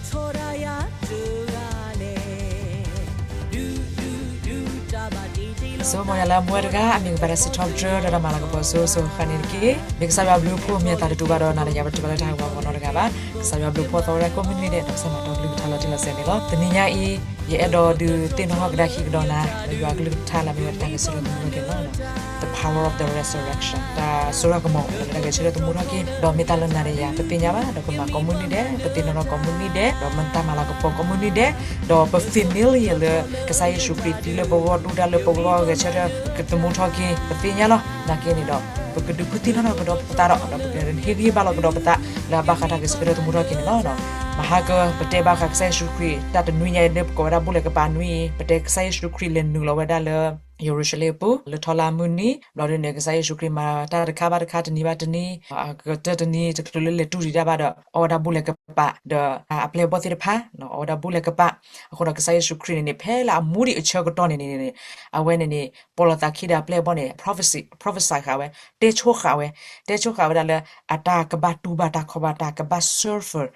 ဆိကမိၣ်ယၤလၢအမူဝဲတဂၤ အမ့ၢ်ကဘၣ်တၢ်စံးထီၣ်ပတြၢၤ ဒီးတၢ်မၤလၤကပီၤစိၤစိၤဃၣ်ဃၣ်န့ၣ်တက့ၢ်. မ့ၢ်ကစၢ်ယွၤဘျုးဖှိၣ် မ့ၢ်အသးတတူာ်ဘၣ်ဒီးနၤဒီးယၤ ပတဘၣ်လၢတၢ်ဟးဂီၤနီတဂၤဘၣ်. ကစၢ်ယွၤဘျုးဖှိၣ်သီဝဲဒၣ်ကိးမုၢ်နံၤဒဲး ဒီးကစၢ်မၤတီကလုၢ်ကထါလီၤတံၢ်လီၤဆဲးန့ၣ်လီၤ. တနံၤညါအံၤ ယအဲၣ်ဒိးဒုးသ့ၣ်နီၣ်ထီၣ်ကဒါက့ၤကဒီးနၤ ဒီးယွၤကလုၢ်ကထါလၢအမ့ၢ်ဝဲတၢ်ဂဲၤဆၢထၢၣ်သမူထီၣ်က့ၤန့ၣ်လီၤ. The power of the resurrection တၢ်စိတၢ်ကမီၤအိၣ်လၢတၢ်ဂဲၤဆၢထၢၣ်သမူထီၣ်က့ၤ ဒီးမ့ၢ်တၢ်လၢနၤဒီးယၤ ပသ့ၣ်ညါဘၣ် ဒီးပမၤကိးမုၢ်နံၤဒဲး ပသ့ၣ်နီၣ်ထီၣ်ကိးမုၢ်နံၤဒဲး ဒီးမ့ၢ်တၢ်မၤလၤကပီၤကိးမုၢ်နံၤဒဲး ဒီးပ familiar လၢ ကစၢ်ယ့ၣ်ၡူးခရံာ်သံလၢပဂီၢ် ဒုၣ်ဒါလၢပဂီၢ်ဂဲၤဆၢထၢၣ်သမူထီၣ်က့ၤ ပသ့ၣ်ညါလီၤ. နာ်က့န့ၣ်ဒီး ပကဒုးဖုးသ့ၣ်နီၣ်ထီၣ်ကဒီးပသးဒီး ဒီးပကဟ့ၣ်ဂံၢ်ဟ့ၣ်ဘါလီၤကဒီးပသး လၢအဘၣ်ဃးတၢ်ဂဲၤဆၢထၢၣ်သမူထီၣ်က့ၤန့ၣ်လီၤ. မဟါက ပတဲဘၣ်ဃးကစၢ်ယ့ၣ်ၡူးခရံာ် တၢ်တနွံညါအံၤလၢပကိးဝဲဒၣ်ဘူၣ်လဲၤကပာ်နွံအံၤ ပတဲကစၢ်ယ့ၣ်ၡူးခရံာ်လဲၤနုာ်လီၤဝဲဒၣ်လၢ ယရူၤၡလ့ၣ်အပူၤ လၢထီလၢအမုၢ်နံၤ ဘျီဒ်န့ၣ် ကစၢ်ယ့ၣ်ၡူးခရံာ်မၤတၢ်တခါဘၣ်တခါ တနံၤဘၣ်တနံၤ အကတၢၢ်တနံၤ တချုးလၢလဲၤတူၢ်ဒံးတၢ်ဘၣ်ဒီး အီၣ်ဝဲဒၣ်ဘူၣ်လဲၤကပာ် ဒီးအပျဲၢ်အဘီၣ်သ့ၣ်တဖၣ် အီၣ်ဝဲဒၣ်ဘူၣ်လဲၤကပာ်. အဃိဒီးကစၢ်ယ့ၣ်ၡူးခရံာ်န့ၣ်န့ၣ် ဖဲလၢအမူဒံးအဆၢကတီၢ်န့ၣ်န့ၣ် အဝဲန့ၣ်န့ၣ် ပီၣ်လီၤသးခံဒီးအပျဲၢ်အဘီၣ်န့ၣ် prophecy prophecy ဃာ်ဝဲ တဲဆိဃာ်ဝဲ တဲဆိဃာ်ဝဲဒၣ်လၢ အတၢ်ကဘၣ်တူၢ်ဘၣ်တၢ်ခီဘၣ်တၢ် ကဘၣ် suffer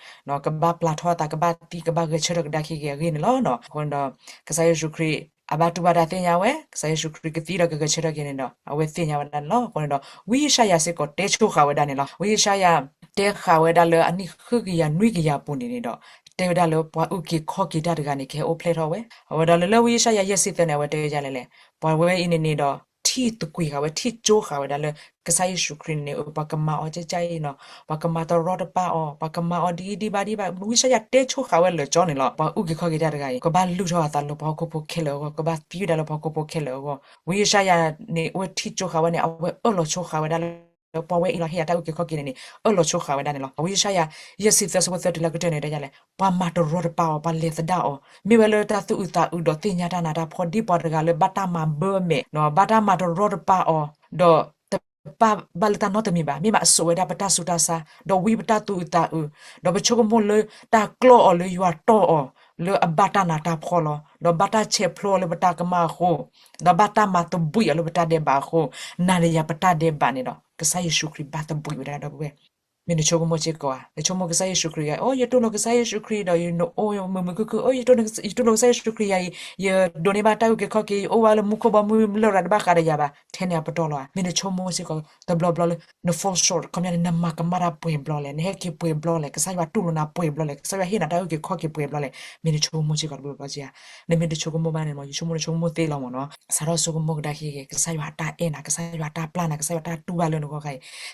ကဘၣ်ပျၢ်ထီၣ်အသး ကဘၣ်သံ ကဘၣ်ဂဲၤဆၢထၢၣ်ကဒါက့ၤအဂ့ၢ်န့ၣ်လီၤ. အဃိန့ၣ်ဒီး ကစၢ်ယ့ၣ်ၡူးခရံာ် အဘၣ်တူၢ်ဘၣ်တၢ်သ့ၣ်ညါဝဲ ကစၢ်ယ့ၣ်ၡူးခရံာ်ကသံဒီးကဂဲၤဆၢထၢၣ်က့ၤန့ၣ်ဒီး အဝဲသ့ၣ်ညါဝဲဒၣ်န့ၣ်လီၤ. အဃိန့ၣ်ဒီး ဝံယၡါယၤစ့ၢ်ကီးတဲဆိဃာ်ဝဲဒၣ်န့ၣ်လီၤ. ဝံယၡါယၤ တဲဃာ်ဝဲဒၣ်လၢအနံၣ်ဃုကယၤနွံကယၤအပူၤန့ၣ်န့ၣ်ဒီး တဲဝဲဒၣ်လၢပှၤအုၣ်က့ၤခီၣ်က့ၤတၢ်တဂၤန့ၣ် ကဟဲအိၣ်ဖျဲၣ်ထီၣ်ဝဲ အဝဲဒီးလၢလၢဝံယၡါယၤယဲၢ်ဆံသၢန့ၣ် အဝဲတဲဝဲဒ်လဲၣ်လဲၣ် ပှၤဝဲအံၤန့ၣ်န့ၣ်ဒီး ထံၣ်သကွံာ်ဃာ်ဝဲ ထံၣ်ကၠိဃာ်ဝဲဒၣ်လၢ ကစၢ်ယ့ၣ်ၡူးခရံာ်န့ၣ်န့ၣ် ပှၤကမၤအီၤကၠဲကၠဲအံၤနီၤ ပှၤကမၤတရီတပါအီၤ ပှၤကမၤအီၤဒ်အံၤဒ်ဘၣ်ဒ်ဘၣ် ဝံယၡါယၤတဲဆိဃာ်ဝဲလၢာ်ကၠီန့ၣ်လီၤ. ပှၤအုၣ်က့ၤခီၣ်က့ၤတၢ်တဂၤအံၤ ကဘၣ်လုၢ်ထီၣ်အသးလၢပှၤဟီၣ်ခိၣ်ဖိခဲလၢာ်အဂီၢ် ကဘၣ်သံဝဲဒၣ်လၢပှၤဟီၣ်ခိၣ်ဖိခဲလၢာ်အဂီၢ် ဝံယၡါယၤန့ၣ် အဝဲထံၣ်ကၠိဃာ်ဝဲန့ၣ် အဝဲအၢၣ်လီၤဆိဃာ်ဝဲဒၣ်လၢ ပှၤဝဲအံၤလီၤ ဟ့ၣ်ယၤတၢ်အုၣ်က့ၤခီၣ်က့ၤန့ၣ်န့ၣ် အၢၣ်လီၤဆိဃာ်ဝဲဒၣ်န့ၣ်လီၤ. ဝံယၡါယၤ ယဲၢ်ဆံသၢဆၢဖိသၢတုၤလၢကတၢၢ်န့ၣ် တဲဒ်လဲၣ် ပှၤမၤတရီတပါအီၤ ပှၤလဲၤသဒၣ်အီၤ မ့ၢ်ဝဲလၢတၢ်သူၣ်အုးသးအုးဒီးသ့ၣ်ညါတၢ်နးတၢ်ဖှီၣ် ဒ်ပှၤတဂၤလၢဘၣ်တၢ်မၤဘၢအမဲာ် ဘၣ်တၢ်မၤတရီတပါအီၤ ဒီးတဘၣ်ဘၣ်လၢတၢ်နီတမံၤဘၣ် မ့ၢ်ဘၣ်အစိာ်ဝဲဒၣ်ပတၢ်ဆူးတၢ်ဆါ ဒီးဝံပတၢ်သူၣ်အုးသးအုး ဒီးပဆိကမိၣ်လၢတၢ်ကျီအီၤလၢယွၤတီၢ်အီၤ လၢအဘၣ်တၢ်နးတၢ်ဖှီၣ်လီၤ. ဒီးဘၣ်တၢ်ဆဲးဖျိအီၤလၢပတၢ်ကမၣ်အဃိ ဒီးဘၣ်တၢ်မၤသဘှံးအီၤလၢပတၢ်ဒဲးဘးအဃိ နၤဒီးယၤပတၢ်ဒဲးဘးန့ၣ်ဒီး ကစၢ်ယ့ၣ်ၡူးခရံာ်ဘၣ်သဘှံးဝဲဒၣ်ဒီပုၢ်ဝဲၢ် မ့ၢ်နဆိကမိၣ်စ့ၢ်ကီးဧါ နဆိကမိၣ်ကစၢ်ယ့ၣ်ၡူးခရံာ်ဂၤ အိ ယတိၢ်နီၣ်ကစၢ်ယ့ၣ်ၡူးခရံာ်ဒီး ယနအိၣ်မုာ်မုာ်ခုၣ်ခုၣ် အိ ယတိၢ်နီၣ်ကစၢ်ယ့ၣ်ၡူးခရံာ်ယၤအံၤ ယဒိးန့ၢ်ဘၣ်တၢ်အုၣ်က့ၤခီၣ်က့ၤ ယအိၣ်ဝဲလၢမူခိၣ်ဘီမုၢ်လရာ်တဘၣ်ဃးဒီးယၤဘၣ် ထဲန့ၣ်အပတီၢ်လီၤဧါ. မ့ၢ်နဆိကမိၣ်စ့ၢ်ကီး တဘျီဘျီလၢ န fall short ခီပညီန့ၣ် နမၤကမၣ်တၢ်ပှဲၤဘျီလဲၣ် နဟဲက့ၤပှဲၤဘျီလဲၣ် ကစၢ်ယွၤတူၢ်လိာ်နၤပှဲၤဘျီလဲၣ် ကစၢ်ယွၤဟ့ၣ်နၤတၢ်အုၣ်က့ၤခီၣ်က့ၤပှဲၤဘျီလဲၣ် မ့ၢ်နဆိကမိၣ်စ့ၢ်ကီးတဘျီဘျီဧါ. နမ့ၢ်တဆိကမိၣ်ဘၣ်န့ၣ်မ့ၢ် ယဆိကမိၣ်နဆိကမိၣ်သ့လီၤမ့ၢ်နီၤ စးထီၣ်ဆိကမိၣ်ကဒါက့ၤ ကစၢ်ယွၤအတၢ်အဲၣ်နၤ ကစၢ်ယွၤတၢ်ပျၢ်နၤ ကစၢ်ယွၤတၢ်တူၢ်ဘၣ်လၢန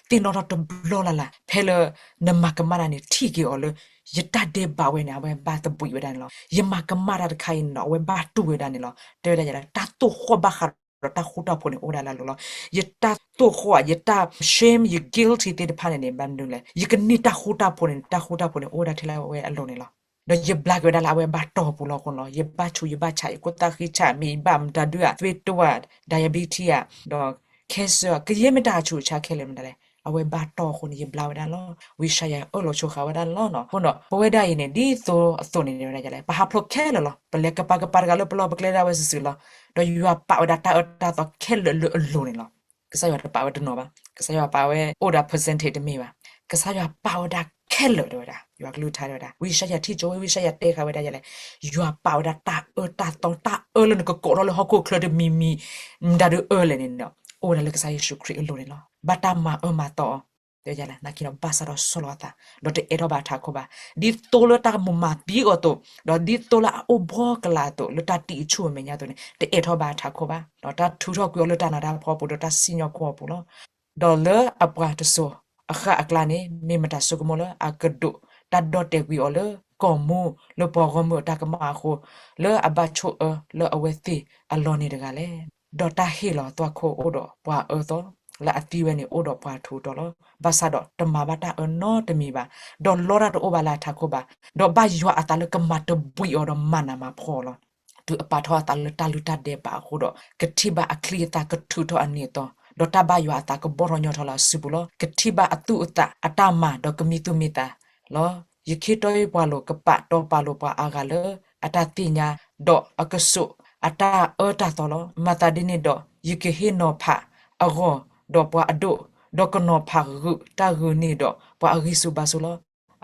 ဂီၢ်ခါအံၤ သ့ၣ်နီၣ်ထီၣ်တဘျီလၢ်လၢ် ဖဲလၢ နမၤကမၣ်တၢ်န့ၣ် ထံၣ်က့ၤအီၤလၢ ယတၢ်ဒဲးဘးဝဲန့ၣ် အဝဲဘၣ်သဘှံးဝဲဒၣ်န့ၣ်လီၤ. ယမၤကမၣ်တၢ်တခါအံၤန့ၣ်ဒီး အဝဲဘၣ်တူၢ်ဝဲဒၣ်န့ၣ်လီၤ. တဲဝဲဒၣ်ယၤလၢ တၢ်သိၣ်ဃီၣ်ဘၣ်ဃးဒီးတၢ်ဃူတၢ်ဖိးန့ၣ် အိၣ်ဝဲဒၣ်လၢအလိၤလီၤ. ယတၢ်သိၣ်ဃီၣ် ယတၢ် shame ယ guilty သ့ၣ်တဖၣ်န့ၣ်န့ၣ် ဘၣ်မနုၤလဲၣ် ယကန့ၢ်တၢ်ဃူတၢ်ဖိးန့ၣ် တၢ်ဃူတၢ်ဖိးန့ၣ် အိၣ်ဝဲဒၣ်ထဲလၢအဝဲအလိၤန့ၣ်လီၤ. ဒီးယဘျါက့ၤဝဲဒၣ်လၢအဝဲဘၣ်တီၢ်ပူၤလီၤအဃိန့ၣ်လီၤ. ယဘၣ်ဆူးယဘၣ်ဆါ ယခိၣ်သၣ်ဃံဆး မ့ၢ်ယဘၣ်မတၤဒုဧါ သွေးတိုးဧါ diabetes ဧါ ဒီး cancer ကယဲၢ်မ့ၢ်တၢ်အဆူးအဆါခဲလၢာ်မတၤလဲၣ် အဝဲဘၣ်တီၢ်အဃိန့ၣ် ယဘျါဝဲဒၣ်လီၤ. ဝံယၡါယၤအၢၣ်လီၤဆိဃာ်ဝဲဒၣ်လီၤနီၤ. အဃိဒီး ပဝဲဒၣ်အံၤန့ၣ် ဒ်သိးအသိးန့ၣ်ဝဲဒၣ်လဲၣ် ပဟးဖျိးခဲလၢာ်လီၤ. ပလဲၤကပၤကပၤတဂၤလၢပလီၢ်ပကျဲဒၣ်ဝဲစုာ်စုာ်လီၤ. ဒီးယွၤပာ်ဝဲဒၣ်တၢ်အၢတၢ်သီခဲလၢာ်လၢအလိၤန့ၣ်လီၤ. ကစၢ်ယွၤတပာ်ဝဲတနီၤဘၣ်. ကစၢ်ယွၤပာ်ဝဲအိၣ်ဒီး percentage တမ့ၢ်ဘၣ်. ကစၢ်ယွၤပာ်ဝဲဒၣ်ခဲလၢာ်တဲဝဲဒၣ်. ယွၤကလုၢ်ကထါတဲဝဲဒၣ်. ဝံယၡါယၤထံၣ်ကၠိဝဲ ဝံယၡါယၤတဲဃာ်ဝဲဒၣ်ယၤလဲၣ်. ယွၤပာ်ဝဲဒၣ်တၢ်အၢတၢ်သီ တၢ်အၢလၢနကကိးထီၣ်လၢဟီၣ်ခိၣ်ချၢတမံၤမံၤ မတၤဒုအၢလဲၣ်န့ၣ်ဒီး အိၣ်ဝဲဒၣ်လၢကစၢ်ယ့ၣ်ၡူးခရံာ်အလိၤန့ၣ်လီၤ. ဘၣ်တၢ်မၤအၢမၤသီအီၤ တဲဝဲဒ်လဲၣ် နာ်က့ဒီးဘၣ်ဆၣ်ဒီးဆီၣ်လီၤအသး ဒီးတအိးထီၣ်ဘၣ်အထးခိၣ်ဘၣ်. ဒ်သိးလၢတၢ်ကမူးမၤသံအီၤအသိး ဒီးဒ်သိးလၢအအိၣ်ဘှီကလာ်အသိး လၢတၢ်တံၢ်အဆူၣ်အမဲာ်ညါအသိးန့ၣ် တအိးထီၣ်ဘၣ်အထးခိၣ်ဘၣ်. ဒီးတၢ်ထုးထီၣ်ကွံာ်အီၤလၢတၢ်နးတၢ်ဖှီၣ်အပူၤ ဒီးတၢ်စံၣ်ညီၣ်ကွီၢ်အပူၤလီၤ. ဒီးလၢအပှၤတစိၤအဃၣ်အကျါန့ၣ် မ့ၢ်မတၤဆိကမိၣ်လၢအကဒိးတၢ်ဒီၣ်တဲာ်ကွံာ်အီၤလၢကီၢ်မူ လၢပှၤဂီၢ်မုၢ်အတၢ်ကမၣ်အဃိ လၢအဘၣ်ဆိၣ်အၢလၢအဝဲသ့ၣ်အလီၢ်န့ၣ်တဂၤလဲၣ်. ဒီးတၢ်ဟ့ၣ်လီၤသွၣ်ခိၣ်အိၣ်ဒီးပှၤအၢသီ လၢအသံဝဲန့ၣ်အိၣ်ဒီးပှၤထူးတီၤလီၤ. ဘၣ်ဆၣ်ဒီးတမၤဘၣ်တၢ်အၢနီတမံၤဘၣ်. ဒီးလီတၢ်တအိၣ်ဘၣ်လၢအထးခိၣ်ဘၣ်. ဒီးဘၣ်ယွၤအသးလၢကမၤတဘှံးအီၤဒီးမၤနးမၤဖှီၣ်အီၤလီၤ. တုၤအပာ်ထီၣ်အသးလၢတၢ်လုၢ်တၢ်ဒဲးဘးအဃိဒီး ကထံၣ်ဘၣ်အချံအသၣ်ကထုးထီၣ်အနံၤအသီ, ဒီးတၢ်ဘၣ်ယွၤအသးကဘီၣ်ထီၣ်ညီထီၣ်လၢအစုပူၤလီၤ. ကထံၣ်ဘၣ်အသူၣ်အသးအတၢ်မၤဒီးကမံသူၣ်မံသးလီၤ. ယခ့တီယပှၤလိၤ ကပာ်တီပာ်လိၤပှၤအါဂၤလၢအတၢ်သ့ၣ်ညါ ဒီးအကစိာ်အတၢ်အၢတၢ်သီလီၤ. မၤသးဒ်န့ၣ်ဒီး ယကဟ့ၣ်နီၤဖးအဂီၢ်ဒီးပှၤအဒိၣ်, ဒီးကနီၤဖးဂုာ်တၢ်ဂုာ်န့ၢ်ဒီးပှၤအဂံၢ်ဆူၣ်ဘါဆူၣ်လီၤ.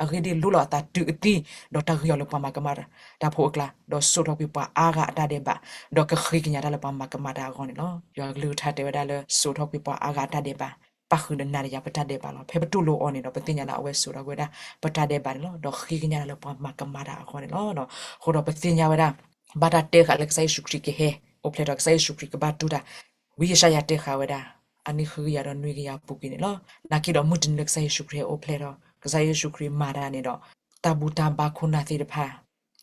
အဂ့ၢ်ဒ်အံၤ, လိၣ်လီၤအသးတုၤအသံ, ဒီးတၢ်ဂံၢ်အီၤလၢပှၤမၤကမၣ်တၢ်ဖိအကျါ, ဒီးစိာ်ထီၣ်ကွံာ်ပှၤအါဂၤအတၢ်ဒဲးဘး, ဒီးကဃ့ကညးတၢ်လၢပှၤမၤကမၣ်တၢ်အဂီၢ်န့ၣ်လီၤ. ယွၤကလုၢ်ကထါတဲဝဲဒၣ်လၢ စိာ်ထီၣ်ကွံာ်ပှၤအါဂၤအတၢ်ဒဲးဘး, ပၣ်ဃုာ်ဒီးနၤဒီးယၤပတၢ်ဒဲးဘးလီၤ. ဖဲပတူၢ်လိာ်အီၤန့ၣ်ဒီး ပသ့ၣ်ညါလၢအဝဲစိာ်ထီၣ်ကွံာ်ဝဲဒၣ်ပတၢ်ဒဲးဘးန့ၣ်လီၤ. ဒီးဃ့ကညးတၢ်လၢပှၤမၤကမၣ်တၢ်အဂီၢ်န့ၣ်လီၤ. အဃိဒီးပသ့ၣ်ညါဝဲဒၣ် ဘၣ်တၢ်တဲဃာ်လၢကစၢ်ယ့ၣ်ၡူးခရံာ်ကဟဲအိၣ်ဖျဲၣ်ထီၣ်, ကစၢ်ယ့ၣ်ၡူးခရံာ်ကဘၣ်တူၢ်တၢ်, ဝံယၡါယၤတဲဃာ်ဝဲဒၣ် အနံၣ်ဃုကယၤဒီးနွံကယၤအပူၤကွံာ်န့ၣ်လီၤ. နာ်က့ဒီးမုၢ်တနံၤလၢကစၢ်ယ့ၣ်ၡူးခရံာ်ဟဲအိၣ်ဖျဲၣ်ထီၣ်, ကစၢ်ယ့ၣ်ၡူးခရံာ်မၤတၢ်န့ၣ်ဒီး တၢ်ဘူၣ်တၢ်ဘါခိၣ်နၢ်သ့ၣ်တဖၣ်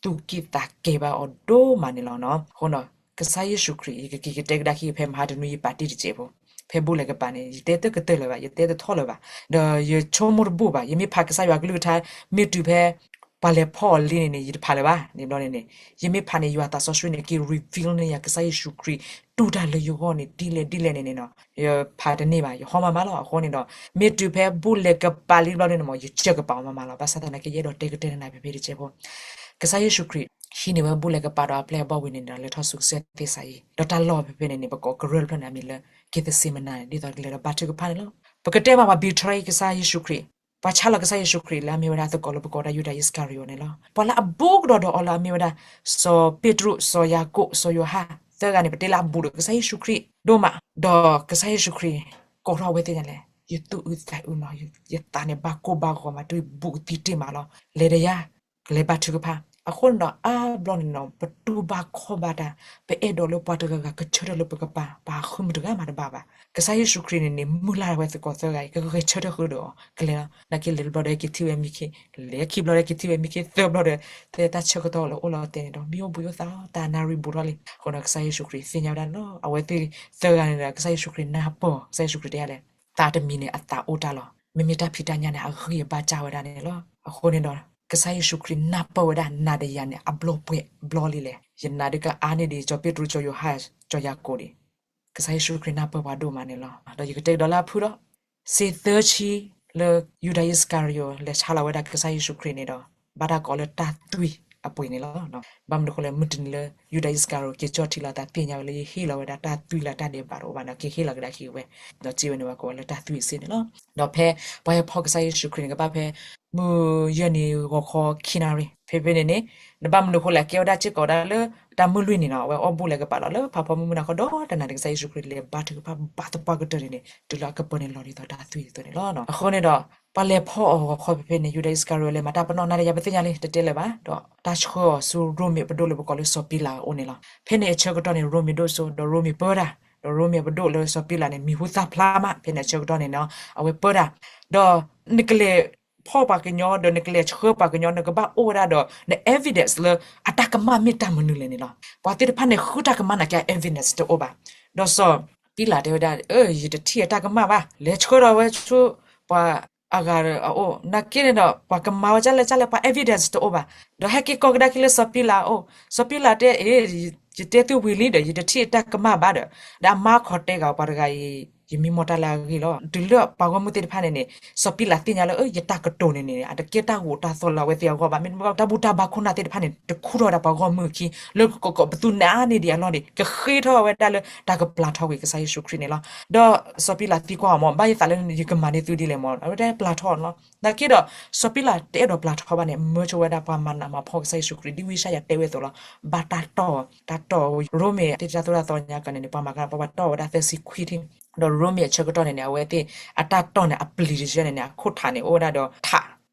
သူၣ်က့ၣ်သးကဲဘၣ်အီၤဒိၣ်မးန့ၣ်လီၤ. အဃိဒီး ကစၢ်ယ့ၣ်ၡူးခရံာ် ယကက့ၤကတဲကဒါက့ၤဖဲမဟါတနွံယပာ်တ့ၢ်တစဲးဖိ, ဖဲဘိၣ်လဲၤကပၤန့ၣ် ယတဲတကတၢၢ်လၢၤဘၣ်, ယတဲတထီၣ်လၢၤဘၣ်, ဒီးယဆိကမိၣ်တဘူၣ်ဘၣ်, ယမ့ၢ်ဖးကစၢ်ယွၤကလုၢ်ကထါ မ့ၢ်တုၤဖဲ ပှၤလဲၤဖီၣ်အီၤလံန့ၣ်န့ၣ် ယတဖးလၢၤဘၣ်န့ၣ်ဘျီန့ၣ်န့ၣ်, ယမ့ၢ်ဖးန့ၣ် ယွၤသးစီဆှံန့ၣ် က့ၤ reveal န့ၢ်ယၤ ကစၢ်ယ့ၣ်ၡူးခရံာ် တူၢ်တၢ်လၢယဂီၢ်န့ၣ် ဒ်လဲၣ်ဒ်လဲၣ်န့ၣ်န့ၣ်နီၤ, ယဖးတန့ၢ်ဘၣ်, ယဟီမးမးလီၤ. အဃိန့ၣ်ဒီး မ့ၢ်တုၤဖဲဘိၣ်လဲၤကပၤလံဘျီန့ၣ်န့ၣ်မး ယစၢၢ်ကပၤအီၤမးမးလီၤ. ဘၣ်ဆၣ်သနာ်က့ ယအဲၣ်ဒိးတဲကတဲနၤဖဲဖဲတစဲးဖိ, ကစၢ်ယ့ၣ်ၡူးခရံာ် ဟံးန့ၢ်ဝဲဘိၣ်လဲၤကပၤဒီးအပျဲၢ်အဘီၣ်ဝံၤန့ၣ်ဒီး လဲၤထီၣ်ဆူကစၢၢ်သ့ၣ်စးယံၤ, ဒီးတၢ်လီၢ်ဖဲဖဲန့ၣ်န့ၣ် ပကိးကရၢၢ်တဖျၢၣ်န့ၣ် အမံၤလၢ က့ၤသစ့မနၤန့ၣ် ဒ်သိးကလဲၤဒီးဘါထုကဖၣ်န့ၣ်လီၤ. ပကတဲမး ပှၤ betray ကစၢ်ယ့ၣ်ၡူးခရံာ်, ပှၤဆါလီၤကစၢ်ယ့ၣ်ၡူးခရံာ်လၢအမ့ၢ်ဝဲဒၣ်သကိးလၢပကိးဝဲဒၣ် ယူဒၤအံးစကၤရံၤယိးန့ၣ်လီၤ. ပှၤလၢအဘူးကဒီးဒီးအီၤလၢအမ့ၢ်ဝဲဒၣ် စီၤပ့းတရူး, စီၤယၤကိာ်, စီၤယိၤဟၣ်, သၢဂၤန့ၣ် ပတဲလၢအဘူးဒီးကစၢ်ယ့ၣ်ၡူးခရံာ်ဒိၣ်မး, ဒီးကစၢ်ယ့ၣ်ၡူးခရံာ် ကိးထီၣ်အဝဲသ့ၣ်ညါလဲၣ်, ယသူၣ်အုးသးအုးနီၤ, ယသးန့ၣ်ဘၣ်ကိၢ်ဘၣ်ဂီၤမး တုၤဘူးကသံတ့ၢ်မးလီၤ. လဲၤဒီးယၤ ကလဲၤဘါထုကဖၣ်. အဃိန့ၣ်ဒီး အါဘျီန့ၣ်နီၤ ပတူၢ်ဘၣ်ခီၣ်ဘၣ်တၢ်, ပအဲၣ်ဒိးလၢပှၤတဂၤဂၤကဆၢထၢၣ်လၢပကပၤ, ပှၤဃုမုၢ်တဂၤမးတဘၣ်ဘၣ်. ကစၢ်ယ့ၣ်ၡူးခရံာ်န့ၣ်န့ၣ် မုၢ်လၢ်ဝဲသကိးသၢဂၤအံၤ ကဂဲၤဆၢထၢၣ်ဃုာ်ဒီးအီၤ ကလဲၤလီၤ. နာ်က့လဲၤတဘျီဒီးက့ၤထံၣ်ဝဲမံခ့, လဲၤခံဘျီဒီးက့ၤထံၣ်ဝဲမံခ့, သၢဘျီဒီး တဲတၢ်ဆၢကတီၢ်လၢအိၣ်လီၤတဲာ်န့ၣ်ဒီး မံအိၣ်ဘှံးအိၣ်သး တၢ်နၣ်ရံၣ်ဘူးထီၣ်လံ. အဃိဒီးကစၢ်ယ့ၣ်ၡူးခရံာ်သ့ၣ်ညါဝဲဒၣ်န့ၣ်လီၤ. အဝဲသ့ၣ်သၢဂၤန့ၣ်ဒီး ကစၢ်ယ့ၣ်ၡူးခရံာ်နၢ်ပၢၢ်, ကစၢ်ယ့ၣ်ၡူးခရံာ်တဲယၤလဲၣ်, သးတမံၤန့ၣ်အသးအိၣ်တၢ်လီၤ. မ့မ့ၢ်တၢ်ဖံးတၢ်ညၣ်န့ၣ် အဂံၢ်အဘါစၢ်ဝဲဒၣ်န့ၣ်လီၤ. အဃိန့ၣ်ဒီး ကစၢ်ယ့ၣ်ၡူးခရံာ်နၢ်ပၢၢ်ဝဲဒၣ်နၤဒီးယၤန့ၣ် အဘျီပှဲၤဘျီလံလဲၣ်. ယနၤဒုးကအါန့ၢ်ဒံး စီၤပ့းတရူး, စီၤယိၤဟၣ်, စီၤယၤကိာ်ဒံး. ကစၢ်ယ့ၣ်ၡူးခရံာ်နၢ်ပၢၢ်ပှၤဒိၣ်မးန့ၣ်လီၤ. ဒီးယကတဲကဒီးလၢအဖုၣ်ဒီး စ့သၢဆံလၢ ယူဒၤအံးစကၤရံၤယိး လဲၤဆါလီၤဝဲဒၣ်ကစၢ်ယ့ၣ်ၡူးခရံာ်န့ၣ်ဒီး ဘၣ်တၢ်ကိးလၢတၢ်သွံၣ်အပှ့ၤန့ၣ်လီၤ. ဘၣ်မနုၤအဃိလဲၣ်, မုၢ်တနံၤလၢ ယူဒၤအံးစကၤရံၤယိး က့ၤကၠီၣ်ထံလီၤအသး သ့ၣ်ညါဝဲလၢယဟ့ၣ်လီၤဝဲဒၣ်တၢ်သွံၣ်လၢတၢ်ဒဲးဘးတအိၣ်ဘၣ်န့ၣ် က့ၤဟ့ၣ်လီၤကဒါက့ၤဝဲ, ဒီးစံးဝဲန့ၣ် ပှၤကိးဝဲလၢတၢ်သွံၣ်အစ့န့ၣ်လီၤ. ဒီးဖဲပှၤဟဲဖီၣ်ကစၢ်ယ့ၣ်ၡူးခရံာ်န့ၣ် ကဘၣ်ဖဲ မုၢ်ယဲၢ်နံၤဂီၤခီခံနၣ်ရံၣ် ဖဲဖဲန့ၣ်န့ၣ်, နဘၣ်မနုၤအဃိလဲၣ်, ကဲဝဲဒၣ်စ့ၢ်ကီးဒၣ်လၢတၢ်မုၢ်လွံၢ်နံၤနီၤ, အဝဲအီၣ်ဘူၣ်လဲၤကပၤလီၤလၢဖးဖီမုၢ်မုၢ်နၤခီဒီးတနၤန့ၣ် ကစၢ်ယ့ၣ်ၡူးခရံာ်လဲၤဘါထုကဖၣ်ဘၣ်သပှၢ်ကတၢၢ်န့ၣ်န့ၣ် တုၤလၢအကပၢၤန့ၣ်လီၤဒ်သိးတၢ်သွံၣ်အသိးန့ၣ်လီၤ. အဃိန့ၣ်ဒီး ပှၤလဲၤဖီၣ်အီၤဂီၤခီဖဲဖဲန့ၣ် ယူဒၤအံးစကၤရံၤယိးလဲၤမၤတၢ်ပနီၣ် နၤဒီးယၤပသ့ၣ်ညါလံ တတဲလၢၤဘၣ်, ဒီးတၢ်ဆှၢအီၤဆူရိမ့ၤပဒိၣ်လၢပကိးလၢ စီၤပံလးအအိၣ်န့ၣ်လီၤ. ဖဲန့ၣ်အဆၢကတီၢ်န့ၣ် ရိမ့ၤဒိၣ်စိ ဒီးရိမ့ၤပၢတၢ်, ဒီးရိမ့ၤပဒိၣ်လၢစီၤပံလးန့ၣ် မံၤဟူသၣ်ဖျါမး, ဖဲန့ၣ်အဆၢကတီၢ်န့ၣ်နီၤ အဝဲပၢတၢ်, ဒီးနကလဲၤ ဖီၣ်ပှၤကညီ ဒီးနကလဲၤဆှၢပှၤကညီ နကဘၣ်အိၣ်ဝဲဒၣ်ဒီး န evidence လၢအတၢ်ကမၣ်မ့ၢ်တၢ်မနုၤလဲၣ်န့ၣ်လီၤ. ပှၤသ့ၣ်တဖၣ်န့ၣ် ဃုတၢ်ကမၣ်နာ်က့ evidence တအိၣ်ဘၣ်. ဒီးစီၤပံလးတဲဝဲဒၣ် ယတထံၣ်အတၢ်ကမၣ်ဘၣ်, လဲၤဆှၢဒီးဝဲဆူပှၤအဂၤအအိၣ်, နာ်က့န့ၣ်ဒီး ပှၤကမၤဝဲဒ်လဲၣ်ဒ်လဲၣ် ပှၤ evidence တအိၣ်ဘၣ်. ဒီးဟဲက့ၤကိးကဒါက့ၤလၢစီၤပံလးအအိၣ်, စီၤပံလးတဲ အ့ ယတဲသုဝံၤလံဒီး ယတထံၣ်အတၢ်ကမၣ်ဘၣ်ဒီး, ဒီးအမါခီတဲဂၤပှၤတဂၤအံၤ ယမံမီၢ်တၢ်လၢအဂ့ၢ်လီၤ. တုၤလၢပှၤဂီၢ်မုၢ်သ့ၣ်တဖၣ်န့ၣ်န့ၣ် စီၤပံလးသ့ၣ်ညါလၢ အၢ ယတၢ်ကတိၤန့ၣ်န့ၣ် အတကဲတၢ်ဂိၢ်တၢ်သီလၢအဝဲသ့ၣ်အဂီၢ်ဘၣ်. မ့တမ့ၢ်ဘၣ် တၢ်ဘူၣ်တၢ်ဘါခိၣ်နၢ်သ့ၣ်တဖၣ်န့ၣ် တခူထီၣ်ဝဲဒၣ်ပှၤဂီၢ်မုၢ်အခံ လၢကကိးပသူနါန့ၢ်ဒံးအလီၢ်န့ၣ် ကဃ့ထီၣ်ဝဲဒၣ်လၢတၢ်ကပျၢ်ထီၣ်ကွံာ်ကစၢ်ယ့ၣ်ၡူးခရံာ်န့ၣ်လီၤ. ဒီးစီၤပံလးသံကွၢ်အီၤမး ဘၣ်ယသးလၢယကမၤန့ၢ်သုဒ်လဲၣ်မး အဝဲတဲပျၢ်ထီၣ်န့ၣ်လီၤ. နာ်က့ဒီး စီၤပံလးတအဲၣ်ဒိးပျၢ်ထီၣ်ဘၣ်န့ၣ် မၢဆိဝဲဒၣ်ပှၤမၤနးမၤဖှီၣ်ကစၢ်ယ့ၣ်ၡူးခရံာ် ဒ်ဝံယၡါယၤတဲဝဲအသိးလီၤ. ဘၣ်တၢ်တီၢ်, တၢ်တီၢ် ရိမ့ၤသ့ၣ်တၢ်သိၣ်တၢ်သီညါကန့ၣ်န့ၣ် ပှၤမၤကမၣ်ပှၤတီၢ်ဝဲဒၣ်သၢဆံခွံထံၣ်, ဒီးရိမ့ၤအဆၢကတီၢ်န့ၣ်န့ၣ် အဝဲသ့ၣ်အတၢ်တီၢ်န့ၣ် အပျံၤတဆၢန့ၣ်န့ၣ် အခိၣ်ထးန့ၣ် အိၣ်ဝဲဒၣ်ဒီးထး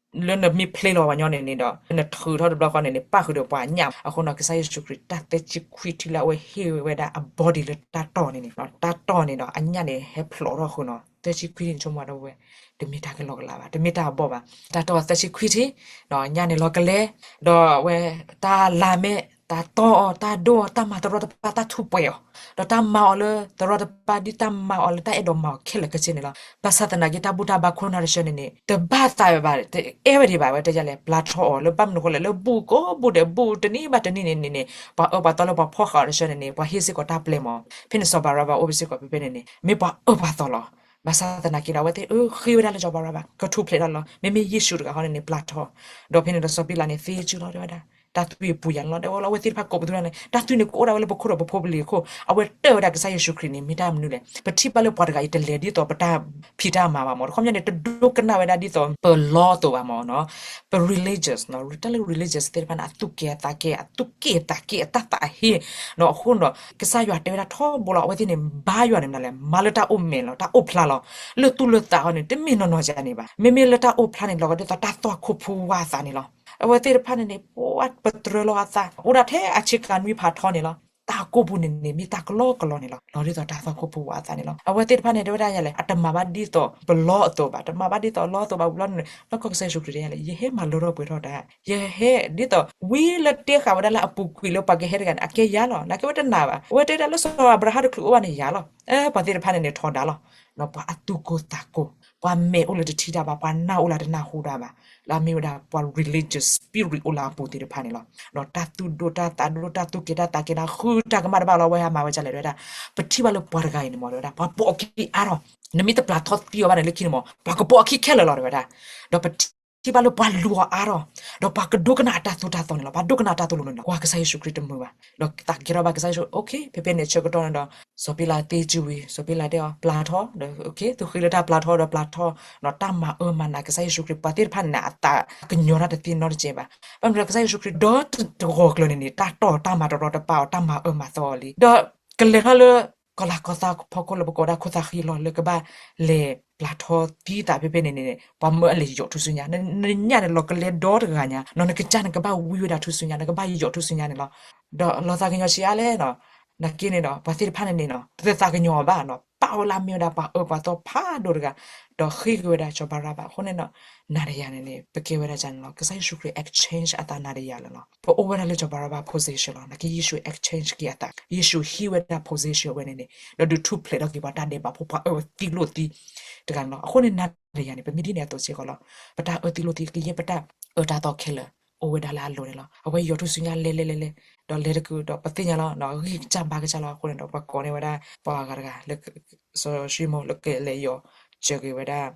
လၢနမ့ၢ်ဖျ့လီၤပှၤညီန့ၣ်န့ၣ်ဒီး နထုးထီၣ်တဘျီဃီန့ၣ်န့ၣ် ပၣ်ဃုာ်ဒီးပှၤအညၣ်. အဃိန့ၣ် ကစၢ်ယ့ၣ်ၡူးခရံာ်တၢ်သၢဆံခွံထံၣ်လၢအဝဲဟ့ၣ်ဝဲဒၣ်အ body လၢတၢ်တီၢ်န့ၣ်န့ၣ် တၢ်တီၢ်န့ၣ်ဒီး အညၣ်န့ၣ် ဟဲဖျိးထီၣ်ဃုာ်န့ၣ် သၢဆံခွံထံၣ်န့ၣ် ဆိကမိၣ်ဒီးဝဲ တမ့ၢ်တၢ်ကလီကလီဘၣ်, တမ့ၢ်တၢ်အဘီၣ်ဘၣ်. တၢ်တီၢ်သၢဆံခွံထံၣ် ညၣ်န့ၣ်လီၤကလဲ, ဒီးအဝဲတၢ်လၤမဲာ် တၢ်တီၢ်အီၤ တၢ်ဒိၣ်အီၤ တၢ်မၤတရီတပါ တၢ်ထူးပှဲၤအီၤ, ဒီးတၢ်မၤအီၤလၢတရီတပါ ဒ်တၢ်မၤအီၤလၢတၢ်အဲၣ်ဒိးမၤအီၤခဲလၢာ်ခဲဆ့န့ၣ်လီၤ. ဘၣ်ဆၣ်သနာ်က့ တၢ်ဘူၣ်တၢ်ဘါခိၣ်နၢ်တဆၢန့ၣ်န့ၣ် တဘၣ်သးဝဲဘၣ်, တအဲၣ်ဝဲဒံးဘၣ်, ဝဲတဲယၤလဲၣ် ပျၢ်ထီၣ်အီၤလၢဘၣ်မနုၤအဃိလဲၣ်, လၢဘူၣ်ကိးဘူၣ်ဒီးဘူၣ်တနံၤဘၣ်တနံၤန့ၣ်န့ၣ်န့ၣ် ပှၤအၢပှၤသီလၢပှၤဖီၣ်ဃာ်အီၤတဆၢန့ၣ်န့ၣ် ပှၤဟ့ၣ်စ့ၢ်ကီးတၢ်ပျဲမး. ဖဲန့ၣ်စီၤဘၤရဘၤအိၣ်ဖဲစ့ၢ်ကီးဖဲဖဲန့ၣ်န့ၣ် မ့ၢ်ပှၤအၢပှၤသီလီၤ. ဘၣ်ဆၣ်သနာ်က့ဒီး အဝဲသ့ၣ်အၢဃ့ဝဲဒၣ်လၢစီၤဘၤရဘၤ ကထူၣ်ဖျဲးတၢ်လီၤ. မ့မ့ၢ်ယ့ၣ်ၡူးတဂၤဃီန့ၣ်န့ၣ် ပျၢ်ထီၣ်. ဒီးဖဲန့ၣ်ဒီးစီၤပံလးန့ၣ်သ့စုလီၤ တဲဝဲဒၣ် တၢ်သွံၣ်အပူၤယၤန့ၣ်လီၤ. တဲဝဲလီၤ အဝဲသ့ၣ်တဖၣ်ကိးပသူတၢ်န့ၣ် တၢ်သွံၣ်န့ၣ်ကအိၣ်ဒၣ်ဝဲလၢပခိၣ်ဒီးပဖိပလံၤအခိၣ်, အဝဲတၢၢ်ဝဲဒၣ်ကစၢ်ယ့ၣ်ၡူးခရံာ်န့ၣ် မ့ၢ်တၢ်မနုၤလဲၣ်. ပထံၣ်ဘၣ်လၢပှၤတဂၤအံၤတလဲၤဒ်သိးပတၢ်ဖံးတၢ်မၤဘၣ်မး, တခီပညီန့ၣ် တဒိကနၣ်ဝဲဒၣ်ဒ်သိးပလီအသိးဘၣ်မးနီၤ. ပ religious နီၤ, တၢ်လၢ religious သ့ၣ်တဖၣ်န့ၣ် အသူၣ်က့ၣ်အသးက့ၣ်, အသူၣ်က့ၣ်အသးက့ၣ်, အတၢ်သးအဟ့ၣ်နီၤ. အဃိန့ၣ်ဒီး ကစၢ်ယွၤတဲဝဲဒၣ်ထီဘိလီၤ, အဝဲသ့ၣ်န့ၣ် ဘါယွၤန့ၣ်မနုၤလဲၣ်, မၤလၢတၢ်အိၣ်မဲာ်လီၤ, တၢ်အိၣ်ဖျါလီၤ. လၢသူၣ်လၢသးအီၤန့ၣ် တမ့ၢ်နီၢ်နီၢ်ယၤန့ၣ်ဘၣ်. မ့မ့ၢ်လၢတၢ်အိၣ်ဖျါန့ၣ် လီၤဂာ်ဒ်သိးတၢ်သွၣ်ခိၣ်ဖူဝါအသးန့ၣ်လီၤ. အဝဲသ့ၣ်တဖၣ်န့ၣ်န့ၣ် ပှၤပတြၢၤလီၤအသး အိၣ်ဒၣ်ထဲအဆ့ကၤနွံဖးထီန့ၣ်လီၤ. တၢ်ကိၢ်ပူၤန့ၣ်န့ၣ် မ့ၢ်တၢ်ကလီကလီန့ၣ်လီၤ, လီၤဒ်သိးတၢ်သွၣ်ခိၣ်ဖူဝါအသးန့ၣ်လီၤ. အဝဲသ့ၣ်တဖၣ်န့ၣ် တဲဝဲဒၣ်ယၤလဲၣ်, အတမၤဘၣ်ဒ်သိးပလီအသိးဘၣ်, တမၤဘၣ်ဒ်သိးလီအသိးဘၣ်ဝံၤလီၤန့ၣ်, နီၢ်ကီၢ်ကစၢ်ယ့ၣ်ၡူးခရံာ်တဲယၤလဲၣ်, ယဟဲမၤလၢထီၣ်ပှဲၤထီၣ်တ�်, ယဟဲဒ်သိး ဝံလၢတဲဃာ်ဝဲဒၣ်လၢအပူၤကွံာ်လၢပှၤကဟဲတဂၤန့ၣ် အကဲယၤလီၤ, နာ်က့ဝဲတနာ်ဘၣ်. အဝဲတဲဒၣ်လၢစီၤအၤဘြၤဟၣ်တချုးအိၣ်ဘၣ်န့ၣ်ယၤလီၤ. ပှၤသ့ၣ်တဖၣ်န့ၣ်န့ၣ်ထီဒါလီၤ. ပှၤအသူၣ်ကိၢ်သးကိၢ်, ပှၤမဲာ်အိၣ်လၢတထံၣ်တၢ်ဘၣ်, ပှၤနၢ်အိၣ်လၢတနၢ်ဟူတၢ်ဘၣ်, လၢအမ့ၢ်ဝဲဒၣ်ပှၤ religious spirit အိၣ်လၢအပူၤသ့ၣ်တဖၣ်န့ၣ်လီၤ. ဒီးတၢ်သူၣ်ဒိၣ်တၢ်သးဒိၣ် တၢ်သူၣ်က့ၣ်တၢ်သးက့ၣ်န့ၣ် ဃုတၢ်ကမၣ်တဘၣ်လီၤ. အဝဲဟးမၤဝဲဒ်လဲၣ် တဲဝဲဒၣ်, ပထံၣ်ဘၣ်လၢပှၤတဂၤအံၤန့ၣ်မး တဲဝဲဒၣ် ပှၤပိာ်အခံအါထီၣ်, နမ့ၢ်တပျၢ်ထီသံအီၤဘၣ်န့ၣ် လၢခံန့ၣ်မး ပှၤကပိာ်အခံခဲလၢာ်လီၤ တဲဝဲဒၣ်. ဒီးပထံၣ်ဘၣ်လၢပှၤလူၤအီၤအါထီၣ်, ဒီးပှၤကဒိကနၣ်အတၢ်သိၣ်တၢ်သီန့ၣ်လီၤ. ပှၤဒိကနၣ်အတၢ်သိၣ်လိန့ၣ်လီၤ. ကွၢ်ကစၢ်ယ့ၣ်ၡူးခရံာ်တမုာ်ဘၣ်. ဒီးသးကဲထီၣ်ဘၣ်ကစၢ်ယ့ၣ်ၡူး, okay, ဖဲဖဲန့ၣ်အဆၢကတီၢ်န့ၣ်ဒီး စီၤပ့းလးသ့စုဝံၤ စီၤပ့းလးတဲအီၤ ပျၢ်ထီ, ဒီး okay, သုဃ့လၢတၢ်ပျၢ်ထီဒီးပျၢ်ထီ, ဒီးတၢ်မၤအၢမၤနးကစၢ်ယ့ၣ်ၡူးခရံာ် ပှၤသ့ၣ်တဖၣ်န့ၣ် အသးကညီၤတၢ်တသ့နီတစဲးဘၣ်. ဘၣ်မနုၤလဲၣ် ကစၢ်ယ့ၣ်ၡူးခရံာ်ဒီတဂီၤကျၢၤန့ၣ်န့ၣ် တၢ်တီၢ်တၢ်မၤတရီတပါအီၤ တၢ်မၤအၢမၤသီအီၤလံ. ဒီးကလဲၤထီၣ်လၢ ကီၤလၤကီၤသးဖီခိၣ်လၢပကိးဒၣ်ခိၣ်သၣ်ဃံလီၤ လၢကဘၣ်လဲၤပျၢ်ထီသံသးဖဲဖဲန့ၣ်န့ၣ် ပှၤမၢအလဲၤယိးထူၣ်စုညါ, နညၣ်န့ၣ်လီၤကလဲဒီတဂၤညါနီၤ, နကစၢ်န့ၣ်ကဘၣ်ဝံဝဲဒၣ်ထူၣ်စုညါ, နကဘၣ်ယိးထူၣ်စုညါန့ၣ်လီၤ. ဒီးလီၤသးကညီၤဆံးအါလဲၣ်နီၤ, နာ်က့န့ၣ်ဒီး ပှၤသ့ၣ်တဖၣ်န့ၣ်န့ၣ်နီၤ တသးကညီၤအီၤဘၣ်နီၤ, ပာ်ဝဲလၢအမ့ၢ်ဝဲဒၣ်ပှၤအၢပှၤသီဖးဒိၣ်တဂၤ, ဒီးဃ့က့ၤဝဲဒၣ်စီၤဘၤရဘၤ. အဃိန့ၣ်နီၤ နၤဒီးယၤန့ၣ်န့ၣ် ပကဲဝဲဒၣ်ဒ်န့ၣ်လီၤ. ကစၢ်ယ့ၣ်ၡူးခရံာ် exchange အသးနၤဒီးယၤလၢလီၤ. ပအိၣ်ဝဲဒၣ်လၢစီၤဘၤရဘၤ position လီၤ. နာ်က့ယ့ၣ်ၡူး exchange က့ၤအသး, ယ့ၣ်ၡူးဟံးဝဲဒၣ် position ဝဲန့ၣ်န့ၣ် ဒီးဒုးထူၣ်ဖျဲးထီၣ်က့ၤပှၤတၢ်ဒဲးဘးဖိ ပှၤအၢသံလိာ်သံတဂၤန့ၣ်လီၤ. အဃိန့ၣ် နၤဒီးယၤန့ၣ် ပမ့ၢ်ဒ်န့ၣ်အသိးစ့ၢ်ကီးလီၤ. ပတၢ်အၢသံလိာ်သံ ကယဲၢ်ပတၢ်အၢတၢ်သီခဲလၢာ် အိၣ်ဝဲဒၣ်လၢအလိၤန့ၣ်လီၤ. အဝဲယိးထူၣ်စုညါလဲၤလဲၤလဲၤလဲၤ ဒီးလဲၤတကုာ်ဒီးပသ့ၣ်ညါလီၤ, ဂံၢ်ကစၢ်ဘါကစၢ်လီၤ. အဃိန့ၣ်ဒီး ပှၤကိးန့ၢ်ဝဲဒၣ် ပှၤအဂၤတဂၤလၢ စီၤၡံမိၣ်လၢကလဲၤယိးစၢၤက့ၤဝဲဒၣ်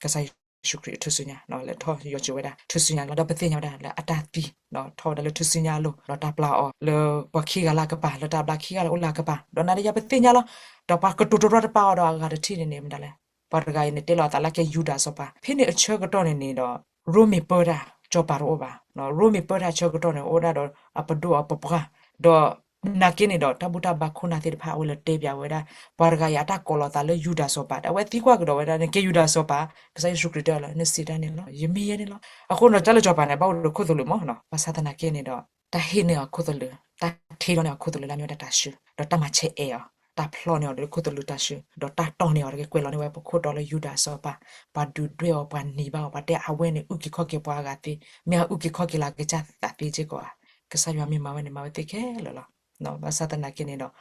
ကစၢ်ယ့ၣ်ၡူးခရံာ်ထူၣ်စုညါ, လဲၤထီၣ်ယိးစၢၤဝဲဒၣ်ထူၣ်စုညါလီၤ. ဒီးပသ့ၣ်ညါဝဲဒၣ်လၢအတၢ်သံ ထီၣ်ဝဲဒၣ်လၢထူၣ်စုညါအလိၤ, ဒီးတၢ်ပျၢ်အီၤလၢပှၤခံဂၤလၢအကပၤ, လၢတၢ်ဘျါခံဂၤလၢအအိၣ်လၢအကပၤ, ဒီးနၤဒီးယၤပသ့ၣ်ညါလီၤ. ဒီးပှၤကတိၤတရီတပါအီၤဒီးအဂၤတထံၣ်န့ၣ်န့ၣ် မတၤလဲၣ်, ပှၤတဂၤအံၤန့ၣ် တဲလီၤအသးလၢကဲယူဒၤစီၤပၤ. ဖဲန့ၣ်အဆၢကတီၢ်န့ၣ်န့ၣ်ဒီး ရိမ့ၤပၢတၢ် စီၤပၤတအိၣ်ဘၣ်, ရိမ့ၤပၢတၢ်အဆၢကတီၢ်န့ၣ် အိၣ်ဒၣ်ဒီးအပဒိၣ်အပပှၢ်, ဒီးနာ်က့န့ၣ်ဒီး တၢ်ဘူၣ်တၢ်ဘါခိၣ်နၢ်သ့ၣ်တဖၣ် အဝဲလဲၤတဲပၠးဝဲဒၣ် ပှၤတဂၤအံၤအတၢ်ကိးလီၤသးလၢယူဒၤစီၤပၤ, ဒီးအဝဲသံကွၢ်ကဒီးဝဲဒၣ် နကဲယူဒၤစီၤပၤ, ကစၢ်ယ့ၣ်ၡူးခရံာ်တဲလီၤ နစံးတၢ်န့ၣ်လီၤ, ယမ့ၢ်ယဲန့ၣ်လီၤ. အဃိန့ၣ် တၢ်လၢစီၤပၤန့ၣ် ဘၣ်အိၣ်ဒီးခိၣ်သလုးမး, ဘၣ်ဆၣ်သနာ်က့န့ၣ်ဒီး တၢ်ဟ့ၣ်န့ၢ်အီၤခိၣ်သလုး, တၢ်ထ့ထီၣ်န့ၢ်အီၤခိၣ်သလုးလၢအမ့ၢ်ဝဲဒၣ်တၢ်ဆှု, ဒီးတၢ်မၤဆဲးအဲးအီၤ, တၢ်ဖျီန့ၢ်အီၤဒီးခိၣ်သလုးတၢ်ဆှု, ဒီးတၢ်တီၢ်န့ၢ်အီၤတက့ၢ် ကွဲးလီၤန့ၢ်ဝဲပခိၣ်တီလၢယူဒၤစီၤပၤ, ပှၤဒုးဒွဲၣ်အီၤ ပှၤနံၤဘၣ်အီၤ, ပှၤတဲအဝဲန့ၣ် အုၣ်က့ၤခီၣ်က့ၤပှၤအဂၤသ့, မ့ၢ်အအုၣ်က့ၤခီၣ်က့ၤလၢအကစၢ်သးသ့စ့ၢ်ကီးဧါ. ကစၢ်ယွၤမ့ၢ်မၤဝဲန့ၣ် မၤဝဲသ့ခဲလၢာ်လီၤ. ဘၣ်ဆၣ်သနာ်က့န့ၣ်ဒီး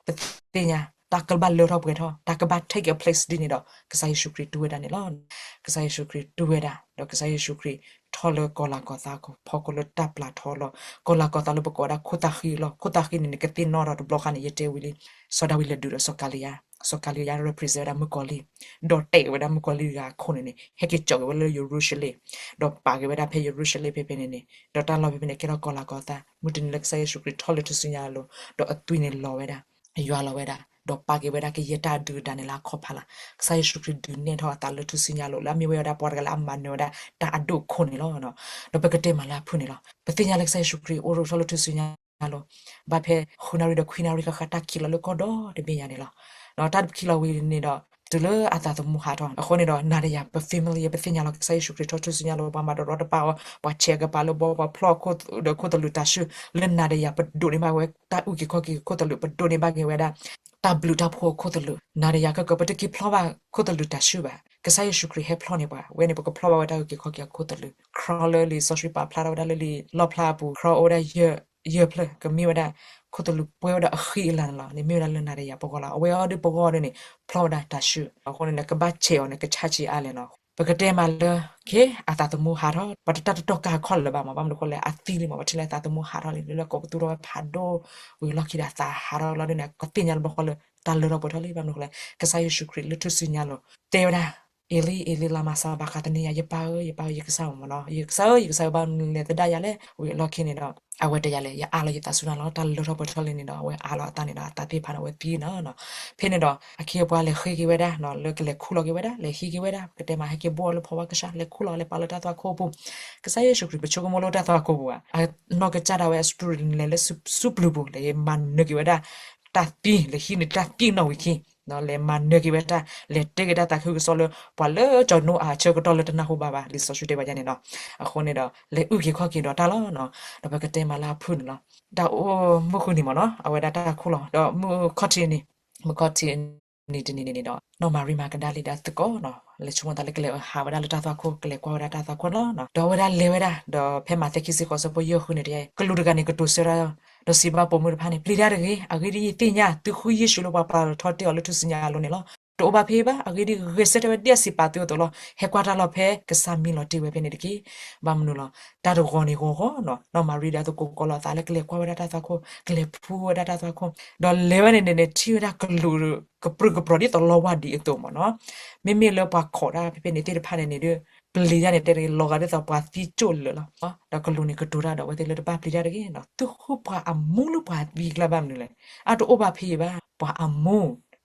ပသ့ၣ်ညါ တၢ်ကဘၣ်လၢထီၣ်ပှဲၤထီၣ်, တၢ်ကဘၣ် take a place ဒ်န့ၣ်ဒီး ကစၢ်ယ့ၣ်ၡူးခရံာ်တူၢ်ဝဲဒၣ်န့ၣ်လီၤ. ကစၢ်ယ့ၣ်ၡူးခရံာ်တူၢ်ဝဲဒၣ်, ဒီးကစၢ်ယ့ၣ်ၡူးခရံာ်ထီၣ်လၢကီၤလၤကီၤသးအဖီခိၣ်လၢတၢ်ပျၢ်ထီလီၤ. ကီၤလၤကီၤသးလၢပကိးဝဲဒၣ်ခိၣ်သၣ်ဃံလီၤ. ခိၣ်သၣ်ဃံန့ၣ်န့ၣ် ကသ့ၣ်နီၣ်ထီၣ်တဘျီဃီန့ၣ် ယတဲဝံၤလံ, စီၤဒၤဝံးလဲၤဒုးဒီးစီၤကၤလံယါ, စီၤကၤလံယါ represent ဝဲဒၣ်မုၣ်ကီၤလံၢ်, ဒီးတဲာ်ဝဲဒၣ်မုၣ်ကီၤလံၢ်တဂၤအခိၣ်န့ၣ်န့ၣ် ဟဲက့ၤကၠီာ်က့ၤဝဲလၢယရူၤၡလ့ၣ်, ဒီးပာ်က့ၤဝဲဒၣ်ဖဲယရူၤၡလ့ၣ်ဖဲဖဲန့ၣ်န့ၣ်, ဒီးတၢ်လီၢ်ဖဲဖဲန့ၣ် ကဲထီၣ်ကီၤလၤကီၤသး, မုၢ်တနံၤလၢကစၢ်ယ့ၣ်ၡူးခရံာ်ထီၣ်လၢထူၣ်စုညါအလိၤ, ဒီးအသွံၣ်န့ၣ်လီၤဝဲဒၣ် ယွၤလီၤဝဲဒၣ်, ဒီးပာ်က့ၤဝဲဒၣ်ကယဲၢ်တၢ်ဒုၣ်ဒါန့ၣ်လၢအခီၣ်ဖးလီၤ. ကစၢ်ယ့ၣ်ၡူးခရံာ်ဒုးနဲၣ်ထီၣ်အသးလၢထူၣ်စုညါအလိၤ လၢအမ့ၢ်ဝဲဒၣ်ပှၤတဂၤလၢအမၤနၢၤဝဲဒၣ်တၢ်အဒိၣ်အခိၣ်န့ၣ်လီၤ. ဒီးပကတဲမးလၢအဖုၣ်န့ၣ်လီၤ. ပသ့ၣ်ညါလၢကစၢ်ယ့ၣ်ၡူးခရံာ်အိၣ်ထီၣ်လၢထူၣ်စုညါအလိၤ, ဘၣ်ဖဲဃုနၣ်ရံၣ်ဒီးခွံနၣ်ရံၣ်ဃၣ်ဃၣ် တၢ်ခံးလီၤလၢကီၢ်ဒီတဘ့ၣ်ညါန့ၣ်လီၤ. တၢ်ခံးလီၤဝံၤန့ၣ်ဒီး တုၤလၢအသးသမူဟးထီၣ်, အဃိန့ၣ်ဒီး နၤဒီးယၤ ပ family ပသ့ၣ်ညါလီၤ ကစၢ်ယ့ၣ်ၡူးခရံာ်ထီၣ်ထူၣ်စုညါအလိၤ ပှၤမၤတရီတပါအီၤ, ပှၤဆဲးကပၤလၢဘီ, ပှၤဖျီၣ်အခိၣ်ဒီးခိၣ်သလုးတၢ်ဆှုၣ်, လၢနၤဒီးယၤ ပဒိးန့ၢ်ဘၣ်ဝဲတၢ်အုၣ်က့ၤခီၣ်က့ၤခိၣ်သလုး, ပဒိးန့ၢ်ဘၣ်က့ၤဝဲဒၣ် တၢ်ဘျုးတၢ်ဖှိၣ်အခိၣ်သလုး, နၤဒီးယၤ ကက ပတက့ၤဖျီၣ်ဘၣ်ခိၣ်သလုးတၢ်ဆှုၣ်ဘၣ်, ကစၢ်ယ့ၣ်ၡူးခရံာ်ဟဲဖျီၣ်န့ၢ်ပှၤ, ဝဲန့ၣ် ပကဖျီၣ်ဘၣ်ဝဲတၢ်အုၣ်က့ၤခီၣ်က့ၤအခိၣ်သလုး, ခီလၢလံာ်စီဆှံပာ်ဖျါထီၣ်ဝဲဒၣ်လၢလံာ်လီၣ်ဖျါအပူၤ, ခီအိၣ်ဝဲဒၣ် ယဲၢ်ဖျၢၣ် ကမ့ၢ်ဝဲဒၣ် ခိၣ်သလုးပှဲၤဝဲဒၣ်အဃံအလၤန့ၣ်လီၤ. န့ၣ်မ့ၢ်ဝဲဒၣ်လၢနၤဒီးယၤပဂီၢ်လီၤ. အဝဲအီၤဒ်ပဂီၢ်ဒ်န့ၣ် ဖျီၣ်ဝဲဒၣ်တၢ်ဆှုၣ်, အဃိန့ၣ် နကဘၣ်ဆဲးအီၤန့ၣ် ကဆါဆံးအါလဲၣ်နီၤ. ပကတဲမးလၢ ခ့ အသးသမူဟးထီၣ်, ပှၤတတၢ်တတီၢ်ကၢ်ခီၣ်လၢၤဘၣ်မး, ဘၣ်မနုၤဃိလဲၣ် အသံလံမး, ပထံၣ်လၢအသးသမူဟးထီၣ်လံ, လၢလၢကိးပသူထီၣ်ဝဲဖးဒိၣ်ဝံၤလီၢ်ခံဒီး အသးဟးထီၣ်လီၤဒ်န့ၣ် ကသ့ၣ်ညါလၢဘျီဃီလၢ တၢ်လၢထီၣ်ပှဲၤထီၣ်လံ. ဘၣ်မနုၤဃိလဲၣ် ကစၢ်ယ့ၣ်ၡူးခရံာ်လၢထူၣ်စုညါလိၤ တဲဝဲဒၣ် အ့လံ အ့လံ လၤမၤစၤဘၤဃးသနံ ယၤ, ယပၢ်ဧၢ, ယပၢ်ဧၢ, ယကစၢ်ဧၢမ့ၢ်နီၤ, ယကစၢ်ဧၢ, ယကစၢ်ဧၢ, ဘၣ်မနုၤလဲၣ်သဒၣ်ယၤလဲၣ်. ဝံၤအလီၢ်ခံန့ၣ်ဒီး အဝဲတဲယၤလဲၣ်, ယအၢၣ်လီၤယသးဆူနၤလီၤ. တၢ်လၢထီၣ်ပှဲၤထီၣ်လံန့ၣ်ဒီး အဝဲအၢၣ်လီၤအသးန့ၣ်ဒီး အသးသ့ၣ်တဖၣ်န့ၣ် အဝဲသံနီၤ. ဖဲန့ၣ်ဒီး အခ့အပှၤလဲၤဃ့က့ၤဝဲဒၣ်နီၤ, လၢကလဲၤခူၣ်လီၤက့ၤဝဲဒၣ်, လဲၤဟံးက့ၤဝဲဒၣ်, ပကတဲမး ဟဲက့ၤဘှီလၢဖီဝါကဆှါ, လဲၤခူၣ်လီၤ လဲၤပာ်လီၤတၢ်သွၣ်ခိၣ်အပူၤ. ကစၢ်ယ့ၣ်ၡူးခရံာ် ပဆိကမိၣ်လၢတၢ်သွၣ်ခိၣ်ပူၤဘၣ်, အနီၢ်ကစၢ်ဒၣ်ဝဲအ spirit လဲၤလၢ ဆူပျုၤပူၤ လဲၤမၤနၢၤက့ၤဝဲဒၣ် တၢ်သံ, လဲၤဟံးန့ၢ်တၢ်သံနီၣ်ဝံၤခံ လဲၤမၤနၢၤက့ၤဝဲတၢ်, လဲၤတဲက့ၤတၢ်သးခုကစီၣ်လၢ ပှၤလၢကၠီၤနိအၤအဆၢကတီၢ်လၢတနၢ်ဟူဘၣ်ဘၣ်, လံာ်စီဆှံတဲဝဲဒ်န့ၣ်နီၤ. အဃိန့ၣ်ဒီး လဲၤအုၣ်က့ၤခီၣ်က့ၤဒီးတၢ်လီၤနီၤ. ဒီးပကတဲမးလၢအဖုၣ်န့ၣ်လီၤ. တၢ်အိၣ်မုၢ်ဃုနံၤမ့ၢ်နီၤ, အဝဲဒၣ်တၢ်ခူၣ်လီၤ. ဒီးမုၢ်ခီၣ်ထံးနံၤ, မုၢ်ခီၣ်ထံးနံၤတနံၤန့ၣ်န့ၣ်ဒီး နီၢ်မၤရံမၤကဒၤလံဒီးသကိးနီၤ, လဲၤဆိကမိၣ်သးလၢကလဲၤဟးဝဲဒၣ်လၢတၢ်သွၣ်ခိၣ်, ကလဲၤကွၢ်ဝဲဒၣ်တၢ်သွၣ်ခိၣ်လီၤနီၤ. ဒီးအဝဲဒၣ်လဲၤဝဲဒၣ်, ဒီးဖဲမးသဲခံဆံဃိး ဆၢဖိယဲၢ်ဃုန့ၣ်တဲ, ကလူးတဂၤန့ၣ် ကတိၤဆၢထၢၣ် ဒီးစံးဘၣ်ပိာ်မုၣ်တဖၣ်န့ၣ်, ပျံၤတၢ်တဂ့ၤ, အဂ့ၢ်ဒ်အံၤ, သ့ၣ်ညါ သုဃုယ့ၣ်ၡူးလၢပှၤပာ်ထီၣ်တ့ၢ်အီၤလၢထူၣ်စုညါအလိၤန့ၣ်လီၤ. တအိၣ်ဘၣ်ဖဲအံၤဘၣ်. အဂ့ၢ်ဒ်အံၤ, ဂဲၤဆၢထၢၣ်ဝဲဒ်အစံးပာ်သုအသိးလီၤ. ဟဲကွၢ်တၢ်လီၤဖဲကစၢ်မံလီၤတ့ၢ်ဝဲဖဲန့ၣ်တက့ၢ်. ဘၣ်မနုၤလီၤ, တၢ်တဂီၤန့ၣ်ဂီၤဂီၤနီၤ, နီၢ်မၤရံဒီးသကိးကိးလီၤအသးလၢကလဲၤကွၢ်ဝဲဒၣ်တၢ်သွၣ်ခိၣ်, ကလဲၤဖှူဝဲဒၣ်တၢ်သွၣ်ခိၣ်, ဒီးလဲၤဝဲန့ၣ်န့ၣ်န့ၣ် ထံၣ်ဝဲဒၣ်ကလူး ကပြုၢ်ကပြီၤဒ်သိးလီဝါဒံးအသိးမ့ၢ်နီၤ. မ့မ့ၢ်လၢပှၤခိးတၢ်ဖဲဖဲန့ၣ်သ့ၣ်တဖၣ်န့ၣ်န့ၣ်ဒီး ပျံၤတၢ်န့ၣ် တဲတဂ့ၤ လီၤဂာ်ဒ်သိးပှၤသံကၠိၣ်လၢာ်လီၤ. ဒီးကလူးန့ၣ်ကတိၤတၢ်ဒီးအဝဲသ့ၣ်လၢတဘၣ်ပျံၤတၢ်တဂ့ၤနီၤ, သုဃုပှၤအမူလၢပှၤသံအကျါ. ဘၣ်မနုၤလဲၣ်, အတအိၣ်ဘၣ်ဖဲအံၤဘၣ်. ပှၤအမူ,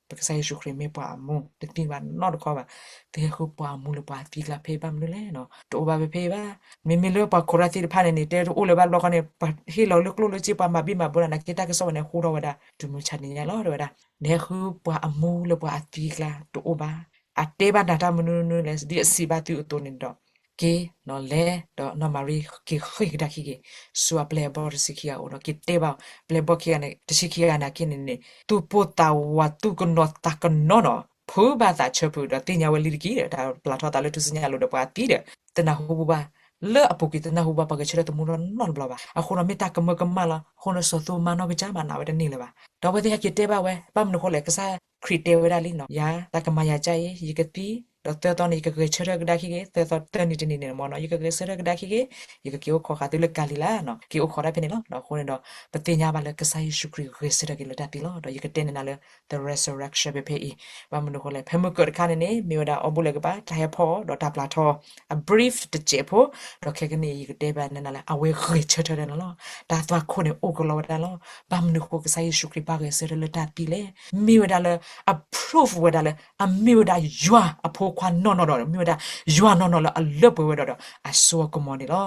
ပကစၢ်ယ့ၣ်ၡူးခရံာ်မ့ၢ်ပှၤအမူ, တသံဘၣ်နီတခီဘၣ်. သုဟဲဃုပှၤအမူလၢပှၤသံအကျါဖဲအံၤ ဘၣ်မနုၤလဲၣ်နီၤ, တအိၣ်ဘၣ်ဖဲဖဲအံၤဘၣ်. မ့မ့ၢ်လၢပှၤခိးတၢ်သ့ၣ်တဖၣ်န့ၣ်န့ၣ် တဲတအိၣ်လၢၤဘၣ်တဘျီဃီန့ၣ် ပှၤဟ့ၣ်လီၤလၢကျိၣ်လၢစ့ ပှၤမၤဘံၣ်မၤဘၢနၤ နာ်က့တၢ်ကစီၣ်ဝဲန့ၣ် ဟူထီၣ်ဝဲဒၣ် တုၤမုၢ်ဆါတနံၤညါလီၤ တဲဝဲဒၣ်. နဟဲဃုပှၤအမူလၢပှၤအသံအကျါ တအိၣ်ဘၣ်. အတဲဘၣ်နၤတၢ်မနုၤမနုၤလဲၣ် ဒ်အစံးဘၣ်သုအသိးန့ၣ်ဒီး က့ၤနီၤလဲၤ, ဒီးနီၢ်မၤရံက့ၤဃ့ၢ်ကဒါခံက့ၤ ဆူအပျဲၢ်အဘီၣ်တဆံခံဂၤအအိၣ်ဒီး က့ၤတဲဘၣ်အီၤ, ပျဲၢ်ဘီၣ်ခံဂၤန့ၣ် တဆံခံဂၤနာ်က့န့ၣ်န့ၣ် သူၣ်ပိၢ်သးဝး သူၣ်ကနိးသးကနိးနီၤ, ဖုးဘၣ်သးဆၢဖုးဒီး သ့ၣ်ညါဝဲလံတက့ၢ်ဒီး တၢ်ပျၢ်ထီၣ်သးလၢထူၣ်စုညါအလိၤဒီးပှၤသံဒီး တနၢ်ဟူဘၣ်, လၢအပူၤကွံာ်တနၢ်ဟူဘၣ် ပှၤဂဲၤဆၢထၢၣ်တမူထီၣ်နီတဘျီဘၣ်. အဃိဒီးမ့ၢ်တၢ်ကမၢကမၣ်လီၤ. အဃိဒီးစီၤသိမါနီၢ်ကစၢ်မၤနးဝဲတန့ၢ်လၢၤဘၣ်. ဒီးအဝဲသ့ၣ်ဟဲက့ၤတဲဘၣ်ဝဲ, ဘၣ်မနုၤဃိလဲၣ်, ကစၢ်ခရံာ်တဲဝဲဒၣ်လံနီၤ, ယၤ တၢ်ကမၤယၤကါအံၤ ယကသံ, ဒီးသၢသီန့ၣ် ယကဂဲၤဆၢထၢၣ်ကဒါခံက့ၤ, သၢသီတၢ်နံၤတနံၤန့ၣ်မ့ၢ်နီၤ ယကဂဲၤဆၢထၢၣ်ကဒါခံက့ၤ, ယကက့ၤအိၣ်ခိးဃာ်သုလၢကၤလံၤလါနီၤ, က့ၤအိၣ်ခိးတၢ်ဖဲန့ၣ်လီၤ. အဃိန့ၣ်ဒီး ပသ့ၣ်ညါဘၣ်လၢကစၢ်ယ့ၣ်ၡူးခရံာ်ဂဲၤဆၢထၢၣ်က့ၤလၢတၢ်သံလီၤ. ဒီးယကတဲန့ၢ်နၤလၢ the resurrection ဖဲဖဲအံၤ, ဘၣ်မနုၤဃိလဲၣ်, ဖဲမုၢ်ကၢၢ်တခါန့ၣ်န့ၣ် မ့ၢ်ဝဲဒၣ်အီၣ်ဘူၣ်လၢကပၤ တၢ်ဟဲဖီၣ်အီၤ ဒီးတၢ်ပျၢ်ထီၣ် အ brief တစဲးဖိ, ဒီးခဲကနံၣ်အံၤ ယကတဲဘၣ်နၤလၢ အဝဲဂဲၤဆၢထၢၣ်ဒၣ်န့ၣ်လီၤ. တၢ်သွၣ်ခိၣ်န့ၣ်အိၣ်ကလီဝဲဒၣ်လီၤ. ဘၣ်မနုၤဃိ ကစၢ်ယ့ၣ်ၡူးခရံာ်ဘၣ်ဂဲၤဆၢထၢၣ်လၢတၢ်သံလဲၣ်. မ့ၢ်ဝဲဒၣ်လၢ အ proof ဝဲဒၣ်လၢ အမ့ၢ်ဝဲဒၣ်ယွၤအဖိခွါနီၢ်နီၢ်ဒီး မ့ၢ်ဝဲဒၣ်ယွၤနီၢ်နီၢ်လၢအလၢပှဲၤဝဲဒီး ဒီးအစိအကမီၤန့ၣ်လီၤ.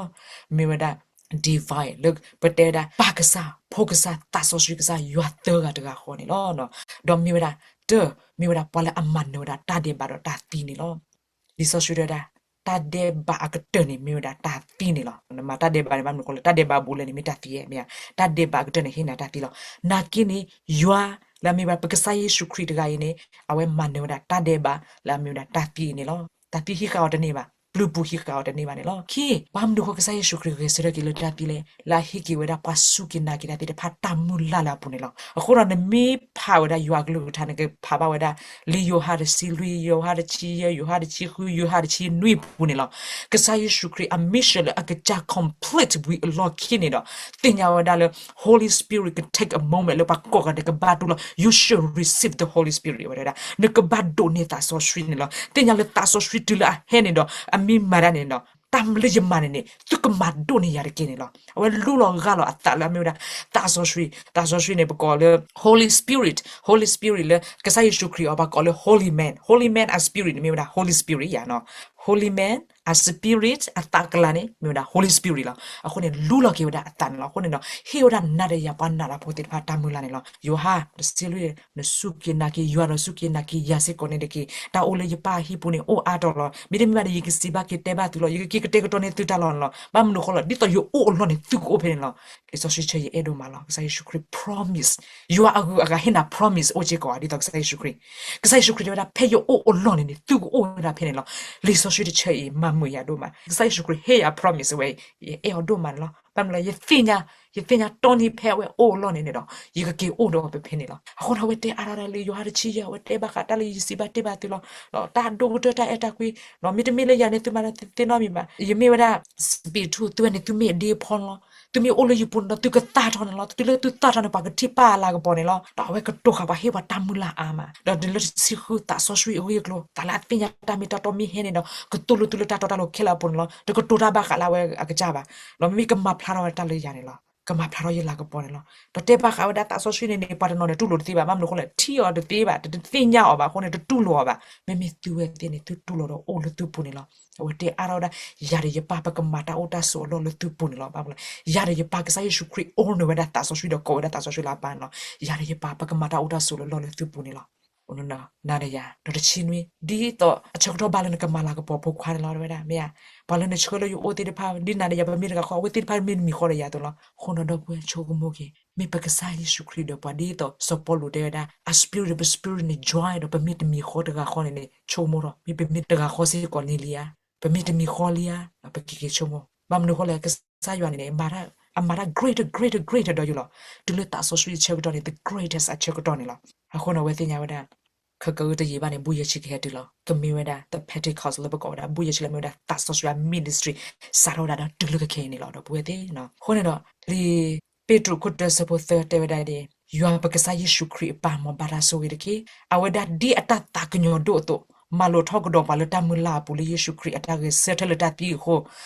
မ့ၢ်ဝဲဒၣ် divine လၢပတဲဝဲဒၣ် ပၢ်ကစၢ်, ဖိကစၢ်, သးစီဆှံကစၢ် ယွၤသၢဂၤတဂၤဃီန့ၣ်လီၤ. ဒီးမ့ၢ်ဝဲဒၣ် တၢ်, မ့ၢ်ဝဲဒၣ်ပှၤလၢအမၤနၢၤဝဲဒၣ်တၢ်ဒဲးဘးဒီးတၢ်သံန့ၣ်လီၤ. လံာ်စီဆှံတဲဝဲဒၣ် တၢ်ဒဲးဘးအကတၢၢ်န့ၣ် မ့ၢ်ဝဲဒၣ်တၢ်သံန့ၣ်လီၤ. နမၤတၢ်ဒဲးဘးန့ၣ် ဘၣ်မနုၤဃိလဲၣ်, တၢ်ဒဲးဘးဘူးလဲၣ်န့ၣ် မ့ၢ်တၢ်သံဧါ, မ့ၢ်ဧါ. တၢ်ဒဲးဘးအကတၢၢ်န့ၣ် ဟ့ၣ်နၤတၢ်သံလီၤ. နာ်က့န့ၣ် ယွၤလၢအမ့ၢ်ဝဲဒၣ် ပကစၢ်ယ့ၣ်ၡူးခရံာ်တဂၤအံၤန့ၣ် အဝဲမၤနၢၤဝဲဒၣ်တၢ်ဒဲးဘးလၢအမ့ၢ်ဝဲဒၣ်တၢ်သံအံၤန့ၣ်လီၤ. တၢ်သံဟံးဃာ်အီၤတန့ၢ်ဘၣ်, ပျုၤပူၤဟံးဃာ်အီၤတန့ၢ်ဘၣ်န့ၣ်လီၤ. ခံ, ဘၣ်မနုၤဃိကစၢ်ယ့ၣ်ၡူးခရံာ်ဂဲၤဆၢထၢၣ်က့ၤလၢတၢ်သံလဲၣ်, လၢအဟ့ၣ်က့ၤဝဲဒၣ်ပှၤစူၢ်က့ၤနာ်က့ၤတၢ်သ့ၣ်တဖၣ်တၢ်မုၢ်လၢ်လၢအပူၤန့ၣ်လီၤ. အဃိဒီးနမ့ၢ်ဖးဝဲဒၣ်ယွၤအကလုၢ်ကထါ နကဖးဘၣ်ဝဲဒၣ် လံာ်ယိၤဟၣ်တဆံလွံၢ်, ယိၤဟၣ်တဆံယဲၢ်, ယိၤဟၣ်တဆံဃု, ယိၤဟၣ်တဆံနွံအပူၤန့ၣ်လီၤ. ကစၢ်ယ့ၣ်ၡူးခရံာ်အ mission လၢအကစၢ် complete ဝံၤအလီၢ်ခံန့ၣ်ဒီး သ့ၣ်ညါဝဲဒၣ်လၢ Holy Spirit can take a moment လၢပှၤကိးဂၤဒဲးကဘၣ်ဒိလီၤ. You should receive the Holy Spirit ဝဲဒၣ် နကဘၣ်ဒိးန့ၢ်သးစီဆှံန့ၣ်လီၤ. သ့ၣ်ညါလၢသးစီဆှံတုၤလၢအဟဲန့ၣ်ဒီး အမ့ၢ်မၤဒၣ်န့ၣ်ဒီး တၢ်လၢယမၤန့ၣ်န့ၣ် သုကမၤဒိၣ်န့ၢ်ယၤတက့ၢ်န့ၣ်လီၤ. အဝဲလူလီၤဂၢ်လီၤအသးလၢအမ့ၢ်ဝဲဒၣ် သးစီဆှံ, သးစီဆှံန့ၣ် ပကိးလၢ Holy Spirit, Holy Spirit လၢကစၢ်ယ့ၣ်ၡူးခရံာ်အီၤ ပှၤကိးလၢ Holy Man, Holy Man အ spirit န့ၣ် မ့ၢ်ဝဲဒၣ် Holy Spirit ယၤနီၤ. Holy Man အ spirit အသးကလၤန့ၣ် မ့ၢ်ဝဲဒၣ် Holy Spirit လီၤ. အဃိန့ၣ် လူလီၤက့ၤဝဲဒၣ်အသးန့ၣ်လီၤ. အဃိန့ၣ်ဒီး ဟ့ၣ်ဝဲဒၣ်နၤဒီးယၤပှၤနာ်တၢ်ဖိသ့ၣ်တဖၣ်တၢ်မုၢ်လၢ်န့ၣ်လီၤ. ယိၤဟၣ်တဆံလွံၢ် နစူၢ်က့ၤနာ်က့ၤယွၤဒီးစူၢ်က့ၤနာ်က့ၤယၤစ့ၢ်ကီးန့ၣ်တက့ၢ်. တၢ်အိၣ်လၢယပၢ်အဟံၣ်ပူၤန့ၣ် အိၣ်အါတီၢ်လီၤ. မ့တမ့ၢ်ဘၣ်ဒီး ယကစံးဘၣ်က့ၤတဲဘၣ်သုလီၤ. ယကက့ၤကတဲာ်ကတီၤန့ၢ်သုတၢ်လီၤန့ၣ်လီၤ. ဘၣ်မနုၤဃိလီၤ, ဒ်သိးယအိၣ်အလီၢ်န့ၣ် သုကအိၣ်ဖဲန့ၣ်လီၤ. လံာ်စီဆှံဆၢယအဲၣ်ဒိၣ်မးလီၤ. ကစၢ်ယ့ၣ်ၡူးခရံာ် promise, ယွၤအဂုၤအဂၤဟ့ၣ်နၤ promise အိၣ်စ့ၢ်ကီးဧါ, ဒ်သိးကစၢ်ယ့ၣ်ၡူးခရံာ်, ကစၢ်ယ့ၣ်ၡူးခရံာ်တဲဝဲဒၣ် ဖဲယအိၣ်အလီၢ်န့ၣ်န့ၣ် သုကအိၣ်ဝဲဒၣ်ဖဲန့ၣ်လီၤ. လံာ်စီဆှံတဆၢအံၤ မၤမုာ်ယၤဒိၣ်မး. ကစၢ်ယ့ၣ်ၡူးခရံာ်ဟ့ၣ်ယၤ promise ဝဲအံၤ ယအဲၣ်အီၤဒိၣ်မးန့ၣ်လီၤ. ဘၣ်မနုၤလဲၣ်, ယသ့ၣ်ညါ, ယသ့ၣ်ညါတီနံၤဖဲအဝဲအိၣ်အလီၢ်န့ၣ်န့ၣ်ဒီး ယကက့ၤအိၣ်ဒီးအီၤဖဲဖဲန့ၣ်လီၤ. အဃိန့ၣ် အဝဲတဲအါထီၣ်ဒၣ်လၢယိၤဟၣ်တဆံယဲၢ် အဝဲတဲဘၣ်ဃးတၢ်လၢယစံးဘၣ်တဲဘၣ်သုလီၤ. တၢ်ဒိၣ်ကတၢၢ်တၢ်အဲၣ်တၢ်ကွံ, မ့တမ့ၢ်လၢယၤန့ၣ် သုမၤဒီးသ့နီတမံၤဘၣ်. ယမ့ၢ်ဝဲဒၣ် စပံးထူၣ် သုဝဲန့ၣ်သုမ့ၢ်အဒ့အဖီလီၤ. သုမ့ၢ်အိၣ်လၢယပူၤန့ၣ်ဒီး သုကသၣ်ထီၣ်န့ၣ်လီၤ. တုၤလၢသုသၣ်ထီၣ်န့ၣ် ပှၤကထံၣ်ပာ်လၤကပီၤန့ၣ်လီၤ. ဒီးအဝဲကတိၤဃာ်ပှၤ ဟ့ၣ်ပှၤတၢ်မုၢ်လၢ်အါမး, ဒီးတုၤလၢတဆံဃု သးစီဆှံအဂ့ၢ်အကျိၤ သးလၢအသ့ၣ်ညါတၢ်မ့ၢ်တၢ်တီမ့ၢ်ဟဲန့ၣ်ဒီး ကသိၣ်လိသုလၢတၢ်တီတၢ်လိၤခဲလၢာ်အပူၤန့ၣ်လီၤ. တကတိၤတၢ်ဘၣ်ဃးလၢအဝဲအကစၢ်ဘၣ်. ဒီးမ့မ့ၢ်ကမၤဖျါထီၣ်ဝဲတၢ်လၢယၤန့ၣ်လီၤ. ကမၤဖျါထီၣ်ယလၤကပီၤန့ၣ်လီၤ. ဒီးတဲဘၣ်ဃးဝဲဒၣ်သးစီဆှံန့ၣ်န့ၣ် ပှၤတနီၤန့ၣ်တူၢ်လိာ်တသ့ဘၣ်. ဘၣ်မနုၤအဃိလဲၣ်, ထံၣ်အီၤတသ့ဘၣ်, တသ့ၣ်ညါအီၤဘၣ်အဃိန့ၣ် တတူၢ်လိာ်အီၤဘၣ်. မ့မ့ၢ်သုဝဲသ့ၣ်န့ၣ် သုတူၢ်လိာ်ဒီးအိၣ်လၢသုပူၤန့ၣ်လီၤ. အဝဲတဲအါထီၣ်ဝဲဒၣ် ယၤဒီးယပၢ် ပကမၤတၢ်အိၣ်တၢ်ဆိးအလီၢ်လၢသုပူၤန့ၣ်လီၤ. ဘၣ်မနုၤလဲၣ်, ယၤဒီးယပၢ် ကစၢ်ယ့ၣ်ၡူးခရံာ် own ဝဲဒၣ်သးစီဆှံဒီးကိးဝဲဒၣ်သးစီဆှံလၢအပၢ်န့ၣ်လီၤ. ယၤဒီးယပၢ် ပကမၤတၢ်အိၣ်တၢ်ဆိးလၢလီၢ်လၢသုပူၤန့ၣ်လီၤ. နၤဒီးယၤ ဒီးတဆံနွံ ဒ်သိးအဆၢကတီၢ်ဘၣ်လၢနကမၤလၤကပီၤဖိခွါန့ၣ်လီၤ. တဲဝဲဒၣ် မ့ၢ်ဧါ, ပှၤလၢနဆှၢလၢယအိၣ်သ့ၣ်တဖၣ် ဒ်နၤဒီးယၤ ပမ့ၢ်တဂၤဃီ အဝဲသ့ၣ်တဖၣ်မ့ၢ်တမံၤဃီဒီးယၤအသိးလီၤ. အဃိန့ၣ်ဒီပုၢ်ဝဲၢ်ဆိကမိၣ်က့ၤ မ့ၢ်ပကစၢ်ယ့ၣ်ၡူးခရံာ်ဒီးပှၤ ဒ်သိးစီၤပီလူးတဲဝဲဒၣ် အ spirit ဒီးပ spirit န့ၣ် join ဒီး ပမ့ၢ်တမံၤဃီတဂၤဃီန့ၣ်န့ၣ် ဆိကမိၣ်ထီၣ် မ့ၢ်ပမ့ၢ်တဂၤဃီစ့ၢ်ကီးန့ၣ်လံဧါ, ပမ့ၢ်တမံၤဃီလံဧါ, ပကက့ၤဆိကမိၣ်. ဘၣ်မနုၤအဃိလဲၣ်, ကစၢ်ယွၤန့ၣ်န့ၣ် အမၤတၢ် အမၤတၢ် greater greater greater ဒီးယိာ်လီၤ. တုၤလၢသးစီဆှံအဆၢကတီၢ်န့ၣ် the greatest အဆၢကတီၢ်န့ၣ်လီၤ. အဃိန့ၣ် အဝဲသ့ၣ်ညါဝဲဒၣ် ခဲကနံၣ်အံၤတယံာ်ဘၣ်န့ၣ် ဘူးယဲၢ်ဆံကဟဲတုၤလီၤ. ကမ့ၢ်ဝဲဒၣ် the Pentecost လၢပကိးဝဲဒၣ် ဘူးယဲၢ်ဆံလၢမ့ၢ်ဝဲဒၣ်သးစီဆှံအ ministry စးထီၣ်ဝဲဒၣ်ဒီးတုၤလၢခဲခဲအံၤန့ၣ်လီၤ. ဒီပုၢ်ဝဲၢ်သ့ၣ်, အဃိန့ၣ်ဒီး လံာ်ပ့းတရူးခိၣ်တၢဆၢဖိသၢတဲဝဲဒၣ်ဒ် ယွၤပကစၢ်ယ့ၣ်ၡူးခရံာ်အပၢ်မ်ဘၣ်တၢ်ဆိၣ်ဂ့ၤတက့ၢ်. အဝဲဒၣ်ဒ်အတၢ်သးကညီၤဒိၣ်အသိး မၤလိာ်ထီၣ်ကဒီးပှၤလၢတၢ်မုၢ်လၢ်အပူၤ လၢယ့ၣ်ၡူးခရံာ်အတၢ်ဂဲၤဆၢထၢၣ်လၢတၢ်သံအဃိ,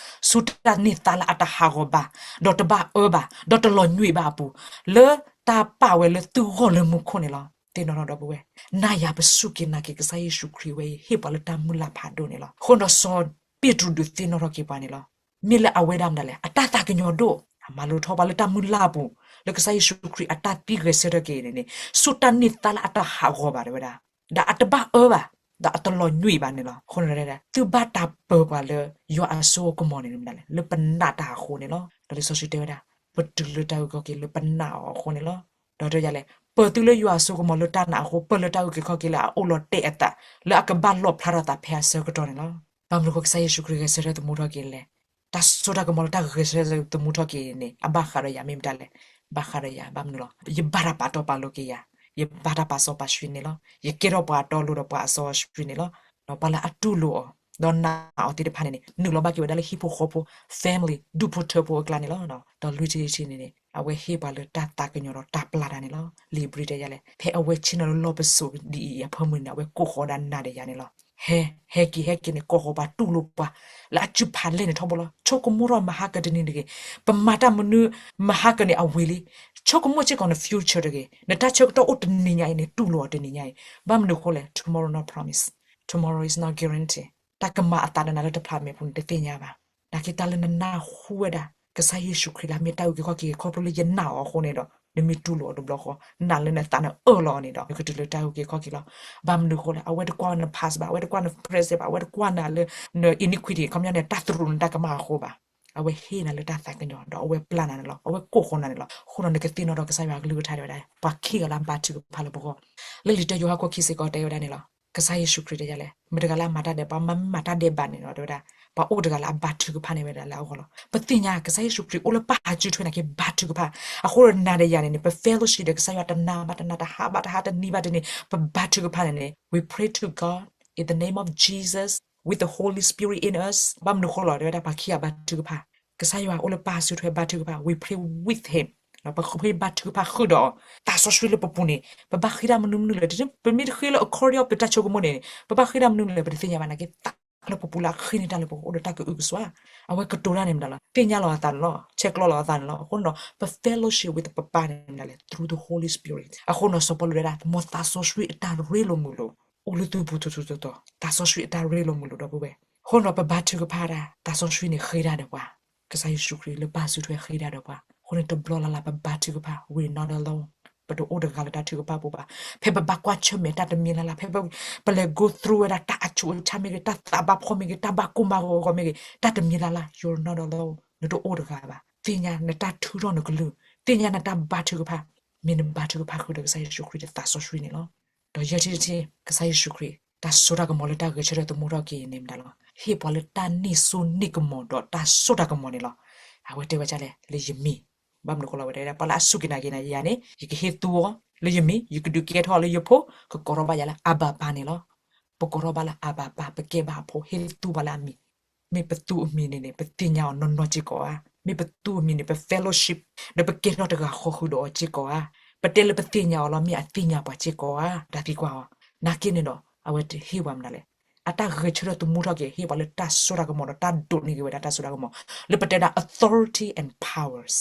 ဆူတၢ်န့ၢ်သါလၢအတဟးဂီၤဘၣ်, ဒီးတဘၣ်အၢဘၣ်, ဒီးတလီၤညွံးဘၣ်အပူၤ, လၢတၢ်ပာ်ဝဲလၢသုဂီၢ်လၢမူခိၣ်န့ၣ်လီၤ. သ့ၣ်နီၣ်ထီၣ်ဒီပုၢ်ဝဲၢ်, နၤယၤပစူၢ်က့ၤနာ်က့ၤ ကစၢ်ယ့ၣ်ၡူးခရံာ်ဝဲအံၤ ဟ့ၣ်ပှၤလၢတၢ်မုၢ်လၢ်ဖးဒိၣ်န့ၣ်လီၤ. အဃိဒီးစီၤပ့းတရူးဒုးသ့ၣ်နီၣ်ထီၣ်က့ၤပှၤန့ၣ်လီၤ. မ့ၢ်လၢအဝဲဒၣ်မတၤလဲၣ်, အတၢ်သးကညီၤဒိၣ်, အမၤလိာ်ထီၣ်ပှၤလၢတၢ်မုၢ်လၢ်အပူၤ, လၢကစၢ်ယ့ၣ်ၡူးခရံာ်အတၢ်သံဂဲၤဆၢထၢၣ်က့ၤန့ၣ်န့ၣ် ဆူတၢ်န့ၢ်သါလၢအတဟးဂီၤဘၣ်တဲဝဲဒၣ်, ဒီးအတဘၣ်အၢဘၣ်, ဒီးအတလီၤညွံးဘၣ်န့ၣ်လီၤ. အဃိန့ၣ် သုဘၣ်တၢ်ပၢၤပှၤလၢ ယွၤအစိအကမီၤန့ၣ်မတၤလဲၣ်, လၢပနာ်တၢ်အဃိန့ၣ်လီၤ. ဒီးလံာ်စီဆှံတဲဝဲဒၣ် ပတုၤလၢတၢ်အုၣ်က့ၤခီၣ်က့ၤလၢပနာ်အီၤအဃိန့ၣ်လီၤ. ဒီးတဲယၤလဲၣ်, ပၢၤသုလၢယွၤအစိကမီၤလၢတၢ်နာ်အဃိ, ပၢၤလၢတၢ်အုၣ်က့ၤခီၣ်က့ၤလၢအအိၣ်လီၤတဲာ်အသး, လၢအကဘၣ်လီၣ်ဖျါထီၣ်အသးဖဲအဆၢကတီၢ်န့ၣ်လီၤ. ဘၣ်မနုၤအဃိ ကစၢ်ယ့ၣ်ၡူးခရံာ်ဂဲၤဆၢထၢၣ်သမူထီၣ်က့ၤလဲၣ်. တၢ်စိတၢ်ကမီၤလၢတၢ်ဂဲၤဆၢထၢၣ်သမူထီၣ်က့ၤန့ၣ် အဘၣ်ဃးဒီးယၤမ့ၢ်မတၤလဲၣ်, ဘၣ်ဃးဒီးယၤ, ဘၣ်မနုၤလီၤ. ယဘၣ်တၢ်ပာ်တီပာ်လိၤက့ၤယၤ, ယဘၣ်တၢ်ပာ်စီပာ်ဆှံန့ၣ်လီၤ. ယကဲထီၣ်ပှၤတီလိၤဒီးပှၤအစီအဆှံန့ၣ်လီၤ. ဒီးပှၤလၢအတူၢ်လိာ်အီၤ ဒီးနာ်အီၤသ့ၣ်တဖၣ်န့ၣ်န့ၣ် နုာ်လီၤဘၣ်က့ၤဝဲဒၣ်လၢဟံၣ်ဖိဃီဖိ family ဒူၣ်ဖိထၢဖိအကျါန့ၣ်လီၤ. ဒီးလွံၢ်ထံၣ်တထံၣ်န့ၣ်န့ၣ် အဝဲဟ့ၣ်ပှၤလၢတၢ်သးကညီၤဒီးတၢ်ပျၢ်တၢ်န့ၣ်လီၤ. လံာ်ဧ့ၤဘြံၤတဲယၤလဲၣ်, ဖဲအဝဲဆ့ၣ်နီၤလၢလီၢ်ပစိာ်ဒ်အံၤအဖၢမုၢ်န့ၣ် အဝဲကိးဃီၤဒၣ်နၤဒီးယၤန့ၣ်လီၤ. ဟဲ, ဟဲက့ၤ ဟဲက့ၤန့ၣ် ကိးဃီၤပှၤတူၢ်လိာ်ပှၤ လၢအစုဖးလဲၢ်န့ၣ်ထီဘိလီၤ. ဆိကမိၣ်ထီၣ်မဟါကတနံၤတဂ့ၤ, ပမၤတၢ်မနုၤမဟါကန့ၣ်အဝံၤလံ. ဆိကမိၣ်စ့ၢ်ကီးန future တဂ့ၤ, နတၢ်ဆၢကတီၢ်အိၣ်တနံၤညါအံၤန့ၣ် တူၢ်လိာ်အီၤတနံၤညါအံၤ. ဘၣ်မနုၤအဃိလဲၣ်, tomorrow not promise, tomorrow is not guarantee. တၢ်ကမၤအသးဒီးနၤလၢတဖျးမဲာ်ပူၤန့ၣ် တသ့ၣ်ညါဘၣ်. နာ်က့တၢ်လၢနနၢ်ဟူဝဲဒၣ် ကစၢ်ယ့ၣ်ၡူးခရံာ်လၢအမ့ၢ်တၢ်အုၣ်က့ၤခီၣ်က့ၤ ခီဖျိလၢယနာ်အီၤအဃိန့ၣ်ဒီး နမ့ၢ်တူၢ်လိာ်အီၤတဘျီဃီ, နာ်လၢနသးန့ၣ်အၢၣ်လီၤအီၤန့ၣ်ဒီး နကတုၤလၢတၢ်အုၣ်က့ၤခီၣ်က့ၤလီၤ. ဘၣ်မနုၤအဃိလဲၣ်, အဝဲတကွၢ်န past ဘၣ်, အဝဲတကွၢ်န present ဘၣ်, အဝဲတကွၢ်နၤလၢန iniquity ခီပညီန့ၣ် တၢ်သရူးနတၢ်ကမၣ်အဃိဘၣ်. အဝဲဟ့ၣ်နၤလၢတၢ်သးကညီၤ ဒီးအဝဲပျၢ်နၤန့ၣ်လီၤ. အဝဲကိးဃီၤနၤန့ၣ်လီၤ. အဃိဒီးနကသ့ၣ်နီၣ်ဒီးကစၢ်ယွၤအကလုၢ်ကထါတဲဝဲဒၣ် ပှၤခံဂၤလၢအဘါထုကဖၣ်လၢပဂီၢ်, လၢလံာ်တၢယိၤဟၣ်ခိၣ်ခံစ့ၢ်ကီးတဲဝဲဒၣ်န့ၣ်လီၤ. ကစၢ်ယ့ၣ်ၡူးခရံာ်တဲယၤလဲၣ်, မတၤတဂၤလၢအမၤတၢ်ဒဲးဘး ပှၤမၤမ့ၢ်မၤတၢ်ဒဲးဘးန့ၣ်ဒီး တဲဝဲဒၣ် ပှၤအိၣ်တဂၤလၢအဘါထုကဖၣ်န့ၢ်ဝဲဒၣ်လၢအဂီၢ်လီၤ. ပသ့ၣ်ညါ ကစၢ်ယ့ၣ်ၡူးခရံာ်အိၣ်လၢပၢ်အစုထွဲနာ်က့ ဘါထုကဖၣ်. အဃိဒီးနၤဒီးယၤန့ၣ်န့ၣ် ပ fellowship ဒီးကစၢ်ယွၤတနၤဘၣ်တနၤ တဟါဘၣ်တဟါ တနံၤဘၣ်တနံၤ ပဘါထုကဖၣ်န့ၣ်န့ၣ် we pray to God in the name of Jesus with the Holy Spirit in us. ဘၣ်မနုၤအဃိလဲၣ် တဲဝဲဒၣ် ပှၤခံဂၤဘါထုကဖၣ်, ကစၢ်ယွၤအိၣ်လၢပၢ်အစုထွဲဘါထုကဖၣ်, we pray with him. ပဃ့ဘါထုကဖၣ်ဃုာ်ဒီး သးစီဆှံလၢပပူၤန့ၣ် ပဘၣ်ဃ့တၢ်မနုၤမနုၤလဲၣ်, ပမ့ၢ်တဃ့လၢ according of ပတၢ်ဆိကမိၣ်န့ၣ် ပဘၣ်ဃ့တၢ်မနုၤလဲၣ် ပတသ့ၣ်ညါဘၣ်နာ်က့ သးလၢပပူၤလၢအဃ့န့ၢ်တၢ်လၢပဂီၢ်အိၣ်ဒီးတၢ်ကအုကစွါ. အဝဲကတိၤတၢ်န့ၣ်မတၤလီၤ, သ့ၣ်ညါလီၤအသးန့ၣ်လီၤ, ဆဲးကျိးလီၤအသးန့ၣ်လီၤ. အဃိန့ၣ်ဒီး ပ fellowship with ပပၢ်န့ၣ်မတၤလဲၣ် through the Holy Spirit. အဃိန့ၣ်ဒီး စီၤပီလူးတဲဒၣ် မ်သးစီဆှံအတၢ်ရ့လိာ်မုာ်လိာ် အိၣ်လၢသုပူၤထူထူတီတီ, သးစီဆှံအတၢ်ရ့လိာ်မုာ်လိာ် ဒီပုၢ်ဝဲၢ်. အဃိန့ၣ်ဒီး ပဘါထုကဖၣ်တၢ် သးစီဆှံန့ၣ်ဃ့တၢ်ဒီးပှၤ, ကစၢ်ယ့ၣ်ၡူးခရံာ်လၢပၢ်စုထွဲဃ့တၢ်ဒီးပှၤ. အဃိန့ၣ် တဘျီလၢ်လၢ် ပဘါထုကဖၣ် we are not alone, ပတအိၣ်တဂၤလၢတၢ်ထုကဖၣ်ပူၤဘၣ်. ဖဲပဘၣ်ကွၢ်ဆၢၣ်မဲာ်တၢ်တမံၤလၢ်လၢ်, ဖဲပလဲၤ go through ဝဲဒၣ်တၢ်အဆူးအဆါမ့ၢ်ဂ့ၤ, တၢ်သးဘၣ်ဖှီၣ်မ့ၢ်ဂ့ၤ, တၢ်ဘၣ်ကိၢ်ဘၣ်ဂီၤမ့ၢ်ဂ့ၤ, တၢ်တမံၤလၢ်လၢ် you're not alone, နတအိၣ်တဂၤဘၣ်. သ့ၣ်ညါနတၢ်ထုးထီၣ်နကလုၢ်, သ့ၣ်ညါနတၢ်ဘါထုကဖၣ်, မ့ၢ်နဘါထုကဖၣ်ဃုာ်ဒီးကစၢ်ယ့ၣ်ၡူးခရံာ်ဒီးသးစီဆှံန့ၣ်လီၤ. ဒီးယဲၢ်ထံၣ်တထံၣ် ကစၢ်ယ့ၣ်ၡူးခရံာ် တၢ်စိတၢ်ကမီၤလၢတၢ်ဂဲၤဆၢထၢၣ်သမူထီၣ်က့ၤန့ၣ်မတၤလီၤ, ဟ့ၣ်ပှၤလၢတၢ်န့ၢ်စိန့ၢ်ကမီၤဒီးတၢ်စိတၢ်ကမီၤန့ၣ်လီၤ. အဝဲတဲဝဲဒ်လဲၣ်, လၢယမံၤ, ဘၣ်မနုၤအဃိလဲၣ် အဝဲတဲဝဲဒၣ် ပှၤလၢအစူၢ်က့ၤနာ်က့ၤယၤန့ၣ် ယကဟ့ၣ်သူအီၤလၢယမံၤ, ယကဒုးကဲထီၣ်လၢယဖိ, ကကိးထီၣ်ဘၣ်ယၤလၢအဘၤပၢ်န့ၣ်လီၤ. ပကိးထီၣ်ဘၣ်လၢအဘၤပၢ်, ပကဲဘၣ်အဖိ, ဟ့ၣ်သူဘၣ်လၢအမံၤ. မ့ၢ်ပသူအမံၤန့ၣ်န့ၣ် ပသ့ၣ်ညါအီၤနီၢ်နီၢ်စ့ၢ်ကီးဧါ. မ့ၢ်ပသူအမံၤန့ၣ် ပ fellowship ဒီးပကဲထီၣ်တဂၤဃီဃုာ်ဒီးအီၤစ့ၢ်ကီးဧါ. ပတဲလၢပသ့ၣ်ညါအီၤလီၤ မ့ၢ်အသ့ၣ်ညါပှၤစ့ၢ်ကီးဧါ. တၢ်သံကွၢ်အီၤ နာ်က့န့ၣ်ဒီး အဝဲဟ့ၣ်ပှၤမနုၤလဲၣ်. အတၢ်ဂဲၤဆၢထၢၣ်သမူထီၣ်က့ၤ ဟ့ၣ်ပှၤလၢတၢ်စိတၢ်ကမီၤဒီးတၢ်ဒိးန့ၢ်က့ၤဝဲဒၣ်တၢ်စိတၢ်ကမီၤ လၢပတဲဒၣ် authority and powers,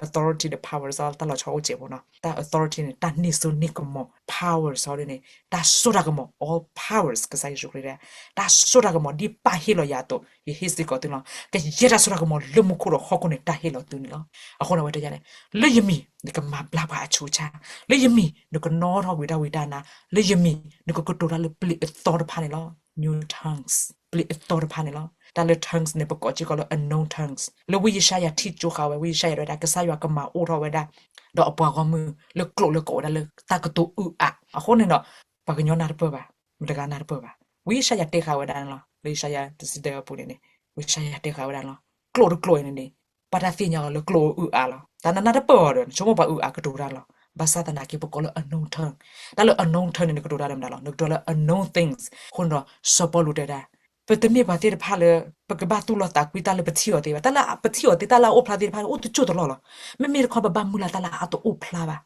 authority ဒီး powers တၢ်လီၤဆီအိၣ်စဲးဖိနီၤ. တၢ် authority န့ၣ် တၢ်န့ၢ်စိန့ၢ်ကမီၤ, powers ဟီဒ်န့ၣ် တၢ်စိတၢ်ကမီၤ all powers ကစၢ်ယ့ၣ်ၡူးခရံာ်တဲ တၢ်စိတၢ်ကမီၤဒ်ပၢ်ဟ့ၣ်လီၤယၤအသိး ယဟ့ၣ်စ့ၢ်ကီးသုလီၤ. ကယဲၢ်တၢ်စိတၢ်ကမီၤလၢမူခိၣ်ဒီးဟီၣ်ခိၣ်န့ၣ် တၢ်ဟ့ၣ်လီၤသုန့ၣ်လီၤ. အဃိန့ၣ် အဝဲတဲယၤန့ၣ် လၢယမံၤ နကမၤဘျါပှၤအဆူးအဆါ, လၢယမံၤ နကနီၣ်ထီၣ်ဝံၤတၢ်ဝံတၢ်နါ, လၢယမံၤ နကကတိၤတၢ်လၢပျ့ၤအသီတဖၣ်န့ၣ်လီၤ. New tongues ပျ့ၤအသီတဖၣ်န့ၣ်လီၤ. တၢ်လၢ tongues န့ၣ် ပကိးစ့ၢ်ကီးလၢ unknown tongues လၢဝံယၡါယၤထံၣ်ကၠိဃာ်ဝဲ ဝံယၡါယၤတဲဝဲဒၣ် ကစၢ်ယွၤကမၤအိၣ်ထီၣ်ဝဲဒၣ် ဒီးအပှၤဂီၢ်မုၢ်လၢကျိာ်လၢကအိၣ်ဝဲဒၣ်လၢတၢ်ကတိၤအုးအး အဃိန့ၣ်ဒီး ပှၤကညီနၢ်တပၢၢ်ဘၣ်, မတဂၤနၢ်တပၢၢ်ဘၣ်. ဝံယၡါယၤတဲဃာ်ဝဲဒၣ်န့ၣ်လီၤ. လၢယၡါယၤတဆံတၢအပူၤန့ၣ်န့ၣ် ဝံယၡါယၤတဲဃာ်ဝဲဒၣ်န့ၣ်လီၤ. ကျိာ်တကျိာ်အံၤန့ၣ်န့ၣ် ပှၤတၢ်သ့ၣ်ညါအီၤလၢကျိာ်အုးအးလီၤ. တၢ်နနၢ်တပၢၢ်အီၤဒီး နဆိကမိၣ်ပှၤအုးအးကတိၤတၢ်လီၤ. ဘၣ်ဆၣ်သနာ်က့ ပကိးလၢ unknown tongue, တၢ်လၢ unknown tongue န့ၣ် နကတိၤတၢ်လၢမတၤလီၤ. နကတိၤလၢ unknown things အဃိန့ၣ်ဒီး စီၤပီလူးတဲဒၣ် ပတမ့ၢ်ပှၤသ့ၣ်တဖၣ်လၢ ပကဘၣ်သူၣ်လီၤသးကွံတၢ်လၢပထံၣ်အီၤသ့ဘၣ်. တၢ်လၢပထံၣ်အီၤသ့ တၢ်လၢအအိၣ်ဖျါသ့ၣ်တဖၣ် အိၣ်တစိၢ်တလီၢ်လီၤ. မ့မ့ၢ်တခီ ပဘၣ်မုၢ်လၢ်တၢ်လၢအတအိၣ်ဖျါဘၣ်.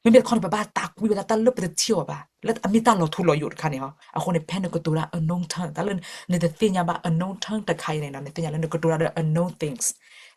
မ့မ့ၢ်တခီန့ၣ် ပဘၣ်သးကွံဝဲဒၣ်တၢ်လၢပတထံၣ်အီၤဘၣ် လၢအမ့ၢ်တၢ်လီၤထူလီၤယိာ်တခါန့ၣ်လီၤ. အဃိန့ၣ် ဖဲနကတိၤတၢ် unknown tongue တၢ်လၢနတသ့ၣ်ညါဘၣ် unknown tongue တခါအံၤန့ၣ်ဒီး နသ့ၣ်ညါလၢနကတိၤတၢ်ဒီး unknown things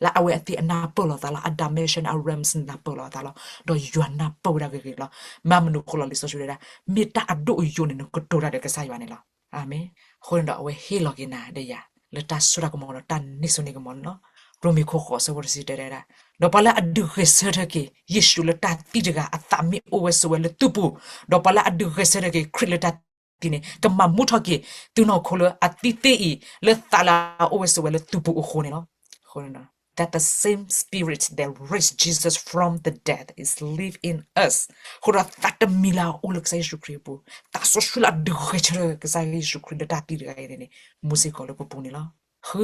လၢအဝဲအသ့ၣ်အနၢ်ပၢၢ်လိာ်သးလီၤ. အ dimension အ realms နၢ်ပၢၢ်လိာ်အသးလီၤ. ဒီးယွၤနၢ်ပၢၢ်ဝဲဒၣ်ဂ့ၤဂ့ၤလီၤ. မၤမနုၤအဃိလီၤ လံာ်စီဆှံတဲဒၣ် မ့ၢ်တၢ်အဒိၣ်အယိာ်န့ၣ် နကတိၤတၢ်ဒီးကစၢ်ယွၤန့ၣ်လီၤ. အၤမ့ၣ်. အဃိန့ၣ်ဒီး အဝဲဟ့ၣ်လီၤက့ၤနၤဒီးယၤ လၢတၢ်စိတၢ်ကမီၤဒီးတၢ်န့ၢ်စိန့ၢ်ကမီၤန့ၣ်လီၤ. ရိမ့ၤခိၣ်ဃိးဆၢဖိတဆံတဲဒၣ် ဒီးပှၤလၢအဒုးဂဲၤဆၢထၢၣ်က့ၤ ယ့ၣ်ၡူးလၢတၢ်သံတဂၤအသးမ့ၢ်အိၣ်ဝဲဆိးဝဲလၢသုပူၤ, ဒီးပှၤလၢအဒုးဂဲၤဆၢထၢၣ်က့ၤခရံာ်လၢတၢ်သံန့ၣ် ကမၤမူထီၣ်က့ၤ သုနီၢ်ခိလၢအသံသ့အံၤ လၢသးလၢအအိၣ်ဝဲဆိးဝဲလၢသုပူၤအဃိန့ၣ်လီၤ. အဃိန့ၣ်ဒီး that the same spirit that raised Jesus from the dead is live in us. အဃိဒီးသးတမံၤလၢအအိၣ်လၢကစၢ်ယ့ၣ်ၡူးခရံာ်အပူၤ, သးစီဆှံလၢအဒုးဂဲၤဆၢထၢၣ်ကစၢ်ယ့ၣ်ၡူးခရံာ်လၢတၢ်သံတဂၤအံၤန့ၣ်န့ၣ် မူစ့ၢ်ကီးလၢပပူၤန့ၣ်လီၤ. ဃု,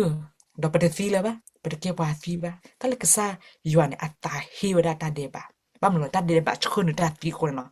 ဒီးပတသံလၢၤဘၣ်, ပတကဲပှၤသံဘၣ်. တၢ်လၢကစၢ်ယွၤန့ၣ် အသးဟ့ဝဲဒၣ်တၢ်ဒဲးဘး, ဘၣ်မနုၤလဲၣ် တၢ်ဒဲးဘးဆှၢနုာ်တၢ်သံအဃိန့ၣ်လီၤ.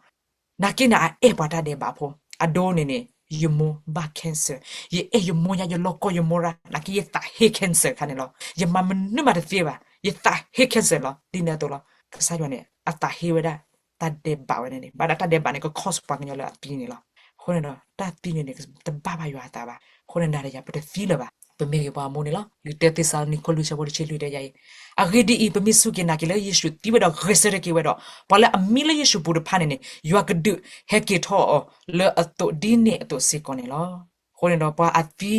နာ်က့န့ၣ် အအဲၣ်ပှၤတၢ်ဒဲးဘးဖိ, အဒိန့ၣ်န့ၣ် ယမိၢ်ဘၣ် cancer, ယအဲၣ်ယမိၢ်ညါ ယလီၢ်ကီၢ်ယမိၢ်ရၣ် နာ်က့ယသးဟ့ cancer ခါန့ၣ်လီၤ. ယမၤမနုၤမးတသ့ဘၣ်, ယသးဟ့ cancer လီၤ. ဒ်န့ၣ်အသိးလီၤ. ကစၢ်ယွၤန့ၣ် အသးဟ့ဝဲဒၣ် တၢ်ဒဲးဘးဝဲန့ၣ်န့ၣ်, ဘၣ်ဒၣ်တၢ်ဒဲးဘးန့ၣ် က cause ပှၤကညီလၢအသံန့ၣ်လီၤ. အဃိန့ၣ်ဒီး တၢ်သံန့ၣ်န့ၣ် တဘၣ်ဘၣ်ယွၤအသးဘၣ်. အဃိန့ၣ်နၤဒီးယၤ ပတသံလၢၤဘၣ်, ပမ့ၢ်ဂ့ၤပှၤအမိၢ်န့ၣ်လီၤ. လံာ်တၢသ့းစၤလနံ ခိၣ်လွံၢ်ဆၢဖိတဆံလွံၢ်တဲယၤအံၤ, အဂ့ၢ်ဒ်အံၤ, ပမ့ၢ်စူၢ်က့ၤနာ်က့ၤလၢယ့ၣ်ၡူးသံဝဲဒီးဂဲၤဆၢထၢၣ်က့ၤဝဲဒီး, ပှၤလၢအမံလၢယ့ၣ်ၡူးပူၤတဖၣ်န့ၣ်န့ၣ် ယွၤကဒုးဟဲက့ၤထီၣ်အီၤလၢအသိးဒ်န့ၣ်အသိးစ့ၢ်ကီးန့ၣ်လီၤ. အဃိန့ၣ်ဒီး ပှၤအသံ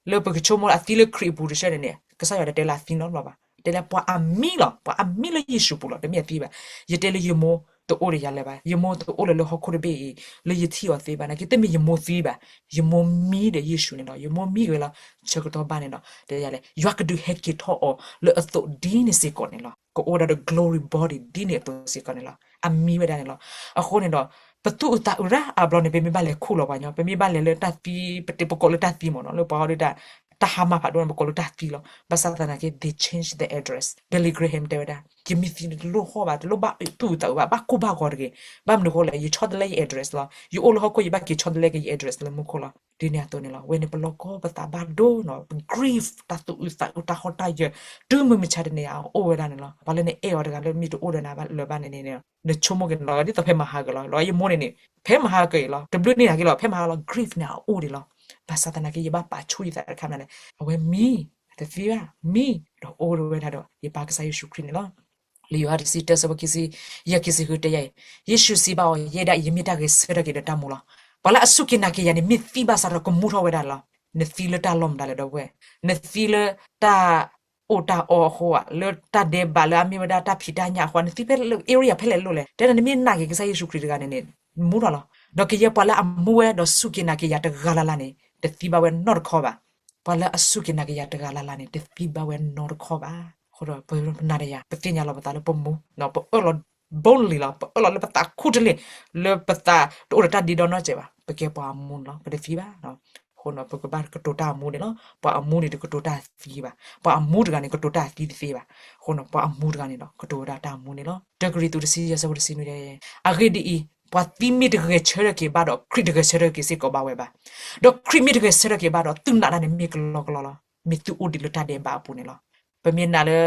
လၢပကဆိကမိၣ်အသံလၢခရံာ်အပူၤတဆၢန့ၣ်န့ၣ် ကစၢ်ယွၤတတဲလၢအသံနီတဘျီဘၣ်. တဲလၢပှၤအမံလီၤ, ပှၤအမံလၢယ့ၣ်ၡူးပူၤလီၤ, တမ့ၢ်အသံဘၣ်. ယတဲလၢယမိၢ်တအိၣ်ဒီးယၤလၢၤဘၣ်, ယမိၢ်တအိၣ်လၢၤလၢဟီၣ်ခိၣ်တဘ့ၣ်အံၤ လၢယထံၣ်အီၤသ့ဘၣ်. နာ်က့တမ့ၢ်ယမိၢ်သံဘၣ်, ယမိၢ်မံဒီးယ့ၣ်ၡူးန့ၣ်ဒီး ယမိၢ်မံက့ၤဝဲလီၤ. ဆၢကတီၢ်ဘၣ်န့ၣ်ဒီး တဲယၤလဲၣ်, ယွၤကဒုးဟဲက့ၤထီၣ်အီၤလၢအသိးဒ်န့ၣ်စ့ၢ်ကီးန့ၣ်လီၤ. ကအိၣ်ဝဲဒၣ်ဒီး glory body ဒ်န့ၣ်အသိးစ့ၢ်ကီးန့ၣ်လီၤ. အမံဝဲဒၣ်န့ၣ်လီၤ. အဃိန့ၣ်ဒီး ပသူၣ်အုးသးအုးရၣ်အါဘျီန့ၣ် ပမ့ၢ်ဘၣ်လဲၤခူၣ်လီၤပှၤကညီ, ပမ့ၢ်ဘၣ်လဲၤလၢတၢ်သံ, ပတပကိးလၢတၢ်သံမ့ၢ်နီၤ, လၢပှၤဟီဒုးတၢ်, တၢ်ဟါမၢ်ဖးဒိၣ်န့ၣ် ပကိးလၢတၢ်သံလီၤ. ဘၣ်ဆၣ်သနာ်က့ they change the address. Billy Graham တဲဝဲဒၣ် ယမ့ၢ်သံန့ၣ် တလိၣ်ဟီၣ်ဘၣ်, တလိၣ်ဘၣ်သူၣ်အုးသးအုးဘၣ်, ဘၣ်ကိၢ်ဘၣ်ဂီၤတဂ့ၤ. ဘၣ်မနုၤအဃိလဲၣ်, ယဆီတလဲယ address လီၤ. ယအိၣ်လၢဟီၣ်ခိၣ် ယဘၣ်က့ၤဆီတလဲက့ၤယ address လၢမူခိၣ်လီၤ. ဒ်န့ၣ်အသိးန့ၣ်လီၤ. ဝဲန့ၣ်ပလီၢ်ကီၢ်ပသးဘၣ်ဒိနီၤ, ပ grief တၢ်သူၣ်အုးသးအုး တၢ်ဟီၣ်တၢ်ယၢၤ တုၤမုၢ်မဆါတနံၤအံၤ အိၣ်ဝဲဒၣ်န့ၣ်လီၤ. ပှၤလၢနအဲၣ်အီၤတဂၤလၢမ့ၢ်တအိၣ်ဒီးနၤဘၣ်လၢၤဘၣ်န့ၣ်န့ၣ် နဆိကမိၣ်က့ၤန့ၣ်လီၤ, ဒ်သိးဖဲမဟါကလီၤ, လီၤယမိၢ်န့ၣ်န့ၣ် ဖဲမဟါကလီၤ, တဘျုးန့ၢ်နၤက့ၤလီၤ, ဖဲမဟါလီၤ, grief န့ၣ်အအိၣ်ဒံးလီၤ. ဘၣ်ဆၣ်သနာ်က့ ယဘၣ်ပာ်ဆူၣ်ယသးတခါမနုၤလဲၣ်, အဝဲမံ, တသံဘၣ်, မံ, ဒီးအိၣ်ဝဲဒၣ်ဒီး ယပၢ်ကစၢ်ယ့ၣ်ၡူးခရံာ်န့ၣ်လီၤ. လံာ်ယိၤဟၣ်တဆံတၢဆၢဖိခံဆံယဲၢ်ခံဆံဃုတဲယၤအံၤ, ယ့ၣ်ၡူးစံးဘၣ်အီၤ, ယဲဒၣ်အံၤ ယမ့ၢ်တၢ်ဂဲၤဆၢထၢၣ်က့ၤဒီးတၢ်မူလီၤ. ပှၤလၢအစူၢ်က့ၤနာ်က့ၤယၤန့ၣ် မ့ၢ်သံဘၣ်ဆၣ်ဒီးကမူထီၣ်ဝဲဒၣ်လီၤ. နသံလၢတၢ်လီၢ်မတၤလဲၣ် ဒီပုၢ်ဝဲၢ်, နသံလၢတၢ် အိၣ်တၢ်အီအဃိဧါ, လၢတၢ်ဒဲးဘးလၢအမ့ၢ်ဝဲဒၣ်တၢ်ဖံးတၢ်ညၣ်အဃိဧါ, နသံဖဲလၢ area ဖဲလဲၣ်လိၤလဲၣ်, တဲဒၣ်နမ့ၢ်နာ်က့ၤကစၢ်ယ့ၣ်ၡူးခရံာ်တဂၤန့ၣ်န့ၣ် မူထီၣ်လီၤ. ဒီးကယဲၢ်ပှၤလၢအမူဝဲဒီးစူၢ်က့ၤနာ်က့ၤယၤတဂၤလၢ်လၢ်န့ၣ် တသံဘၣ်ဝဲနီတခီဘၣ်. ပှၤလၢအစူၢ်က့ၤနာ်က့ၤယၤတဂၤလၢ်လၢ်န့ၣ် တသံဘၣ်ဝဲနီတခီဘၣ်. အဃိဒီးပနၤဒီးယၤ ပသ့ၣ်ညါလီၤပသးလၢပမူ, ပအၢၣ်လီၤ boldly လီၤ, ပအၢၣ်လီၤလၢပသးခူတလ့ၢ်, လၢပသးတအိၣ်ဒီးတၢ်ဒ့ဒီနီတစဲးဘၣ်, ပကဲပှၤအမူန့ၣ်လီၤ, ပတသံဘၣ်. အဃိန့ၣ် ပကဘၣ်ကတိၤတၢ်အမူန့ၣ်လီၤ. ပှၤအမူန့ၣ် တကတိၤတၢ်သံဘၣ်, ပှၤအမူတဂၤန့ၣ် ကတိၤတၢ်သံတသ့ဘၣ်. အဃိန့ၣ် ပှၤအမူတဂၤန့ၣ်ဒီး ကတိၤဝဲဒၣ်တၢ်အမူန့ၣ်လီၤ. တၢကရံၣ်သူးတဆံယဲၢ်ဆၢဖိတဆံနွံ, အဂ့ၢ်ဒ်အံၤ, ပှၤသံမ့ၢ်တဂဲၤဆၢထၢၣ်က့ၤဘၣ်ဒီး ခရံာ်တဂဲၤဆၢထၢၣ်က့ၤစ့ၢ်ကီးဘၣ်ဝဲဘၣ်. ဒီးခရံာ်မ့ၢ်တဂဲၤဆၢထၢၣ်က့ၤဘၣ်ဒီး သုနာ်တၢ်န့ၣ်မ့ၢ်ကလီကလီလီၤ. မ့ၢ်သုအိၣ်ဒံးလၢတၢ်ဒဲးဘးအပူၤန့ၣ်လီၤ. ပမ့ၢ်နာ်လၢ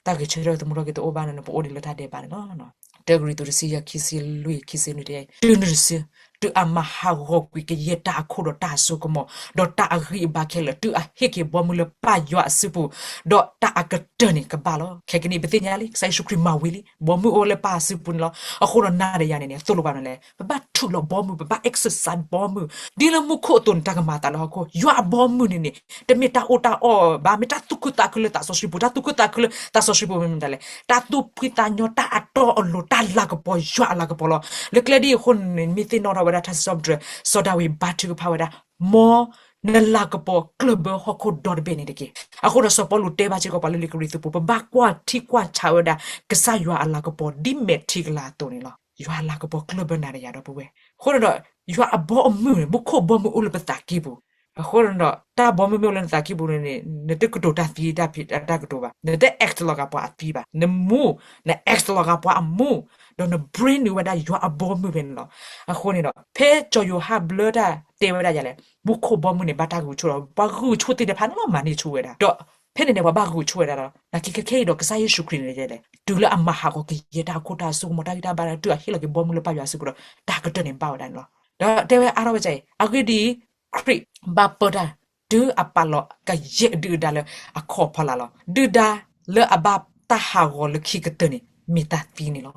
တၢ်ဂဲၤဆၢထၢၣ်သမူထီၣ်က့ၤတအိၣ်ဘၣ်န့ၣ် ပအိၣ်ဒံးလၢတၢ်ဒဲးဘးန့ၣ်လီၤ. တၢကရံၣ်သူးတဆံယဲၢ် ခံဆံလွံၢ် ခံဆံနွံတဲ, တုၤနုၤတစု တုၤအမၤဟးဂီၤကွံာ်ကယဲၢ်တၢ်အခိၣ်ဒီးတၢ်အစိကမီၤ, ဒီးတၢ်အဂံၢ်အဘါခဲလၢာ်, တုၤအဟ့ၣ်က့ၤဘီမုၢ်လၢပၢ်ယွၤအစုပူၤ, ဒီးတၢ်အကတၢၢ်န့ၣ်ကဘၣ်လီၤ. ခဲကနံၣ်အံၤ ပသ့ၣ်ညါလံ ကစၢ်ယ့ၣ်ၡူးခရံာ်မၤဝံၤလံ, ဘီမုၢ်အိၣ်လၢပၢ်အစုပူၤန့ၣ်လီၤ. အဃိဒီးနၤဒီးယၤန့ၣ် သိၣ်လိဘၣ်နၤလဲၣ်, ပဘၣ်ထုးလီၤဘီမုၢ်, ပဘၣ် exercise ဘီမုၢ်, ဒ်လၢမူခိၣ်အသိးန့ၣ် တၢ်ကမၤအသးလၢဟီၣ်ခိၣ်, ယွၤအဘီမုၢ်န့ၣ်န့ၣ် တမ့ၢ်တၢ်အိၣ်တၢ်အီၣ်ဘၣ်, မ့ၢ်တၢ်သူၣ်ခုသးခုလၢသးစီဆှံပူၤ, တၢ်သူၣ်ခုသးခုလၢသးစီဆှံပူၤမ့ၢ်မတၤလဲၣ်, တၢ်သူၣ်ဖှံသးညီ, တၢ်အတီအလိၤ, တၢ်လၤကပီၤ, ယွၤအလၤကပီၤလီၤ. လၢကျဲဒ်အံၤအဃိန့ၣ် မ့ၢ်သ့ၣ်နီၣ်ထီၣ်ဝဲဒၣ်ထါစံးထီၣ်ပတြၢၤ စီၤဒၤဝံးဘါထုကဖၣ်ဝဲဒၣ်, မ်နလၤကပီၤကျၢၢ်ဘၢဟီၣ်ခိၣ်ဒီတဘ့ၣ်န့ၣ်တက့ၢ်. အဃိဒီးစီၤပီလူးတဲဘၣ်စ့ၢ်ကီးပှၤလၢလံာ်ကရံၣ်သူးပူၤ, ပဘၣ်ကွၢ်ထံကွၢ်ဆးဝဲဒၣ် ကစၢ်ယွၤအလၤကပီၤ ဒ်မဲာ်ထံကလၤအသိးန့ၣ်လီၤ. ယွၤအလၤကပီၤကျၢၢ်ဘၢနၤဒီးယၤဒီပုၢ်ဝဲၢ်. အဃိန့ၣ်ဒီး ယွၤအဘီအမုၢ်န့ၣ် မူခိၣ်ဘီမုၢ်အိၣ်လၢပသးကံၢ်ပူၤ, အဃိန့ၣ်ဒီး တၢ်ဘီမုၢ်မ့ၢ်အိၣ်လၢနသးကံၢ်ပူၤန့ၣ် နတကတိၤတၢ်သံတၢ်ကတိၤဘၣ်, နတ act လီၤဂာ်ပှၤအသံဘၣ်, နမူ, န act လီၤဂာ်ပှၤအမူ, ဒီးန bring နုာ်ဝဲဒၣ်ယွၤအဘီမုၢ်ဖဲန့ၣ်လီၤ. အဃိန့ၣ်ဒီး ဖဲစီၤယိၤဟၣ်ဘျၢတၢ်တဲဝဲဒၣ်ယၤလဲၣ်, မူခိၣ်ဘီမုၢ်န့ၣ် ဘၣ်တၢ်ဂုာ်ဆူၣ်လီၤ, ပှၤဂုာ်ဆူၣ်သ့ၣ်တဖၣ်န့ၣ်လီၤ မၤန့ၢ်ဆူၣ်ဝဲဒၣ်, ဒီးဖဲန့ၣ်န့ၣ် ပှၤဘၣ်ဂုာ်ဆူၣ်ဝဲဒၣ်လီၤ. နာ်က့ခဲခဲအံၤဒီး ကစၢ်ယ့ၣ်ၡူးခရံာ်န့ၣ်လဲၣ်, တုၤလၢအမၤဟးဂီၤကယဲၢ်တၢ်အခိၣ်တၢ်အစိကမီၤ တၢ်ဂံၢ်တၢ်ဘါဒီး တုၤအဟ့ၣ်လီၤက့ၤဘီမုၢ်လၢပၢ်ယွၤအစုပူၤဒီး တၢ်ကတၢၢ်န့ၣ်ဘၣ်ဝဲဒၣ်န့ၣ်လီၤ. ဒီးတဲဝဲအါထီၣ်ဝဲဒ်အံၤ, အဂ့ၢ်ဒ်အံၤ, ခရံာ်ဘၣ်ပၢတၢ် တုၤအပာ်လီၤကယဲၢ်ဒုၣ်ဒါလၢအခီၣ်အဖီလာ်လီၤ. ဒုၣ်ဒါလၢအဘၣ်တၢ်ဟးဂီၤလၢခံကတၢၢ်န့ၣ် မ့ၢ်တၢ်သံန့ၣ်လီၤ.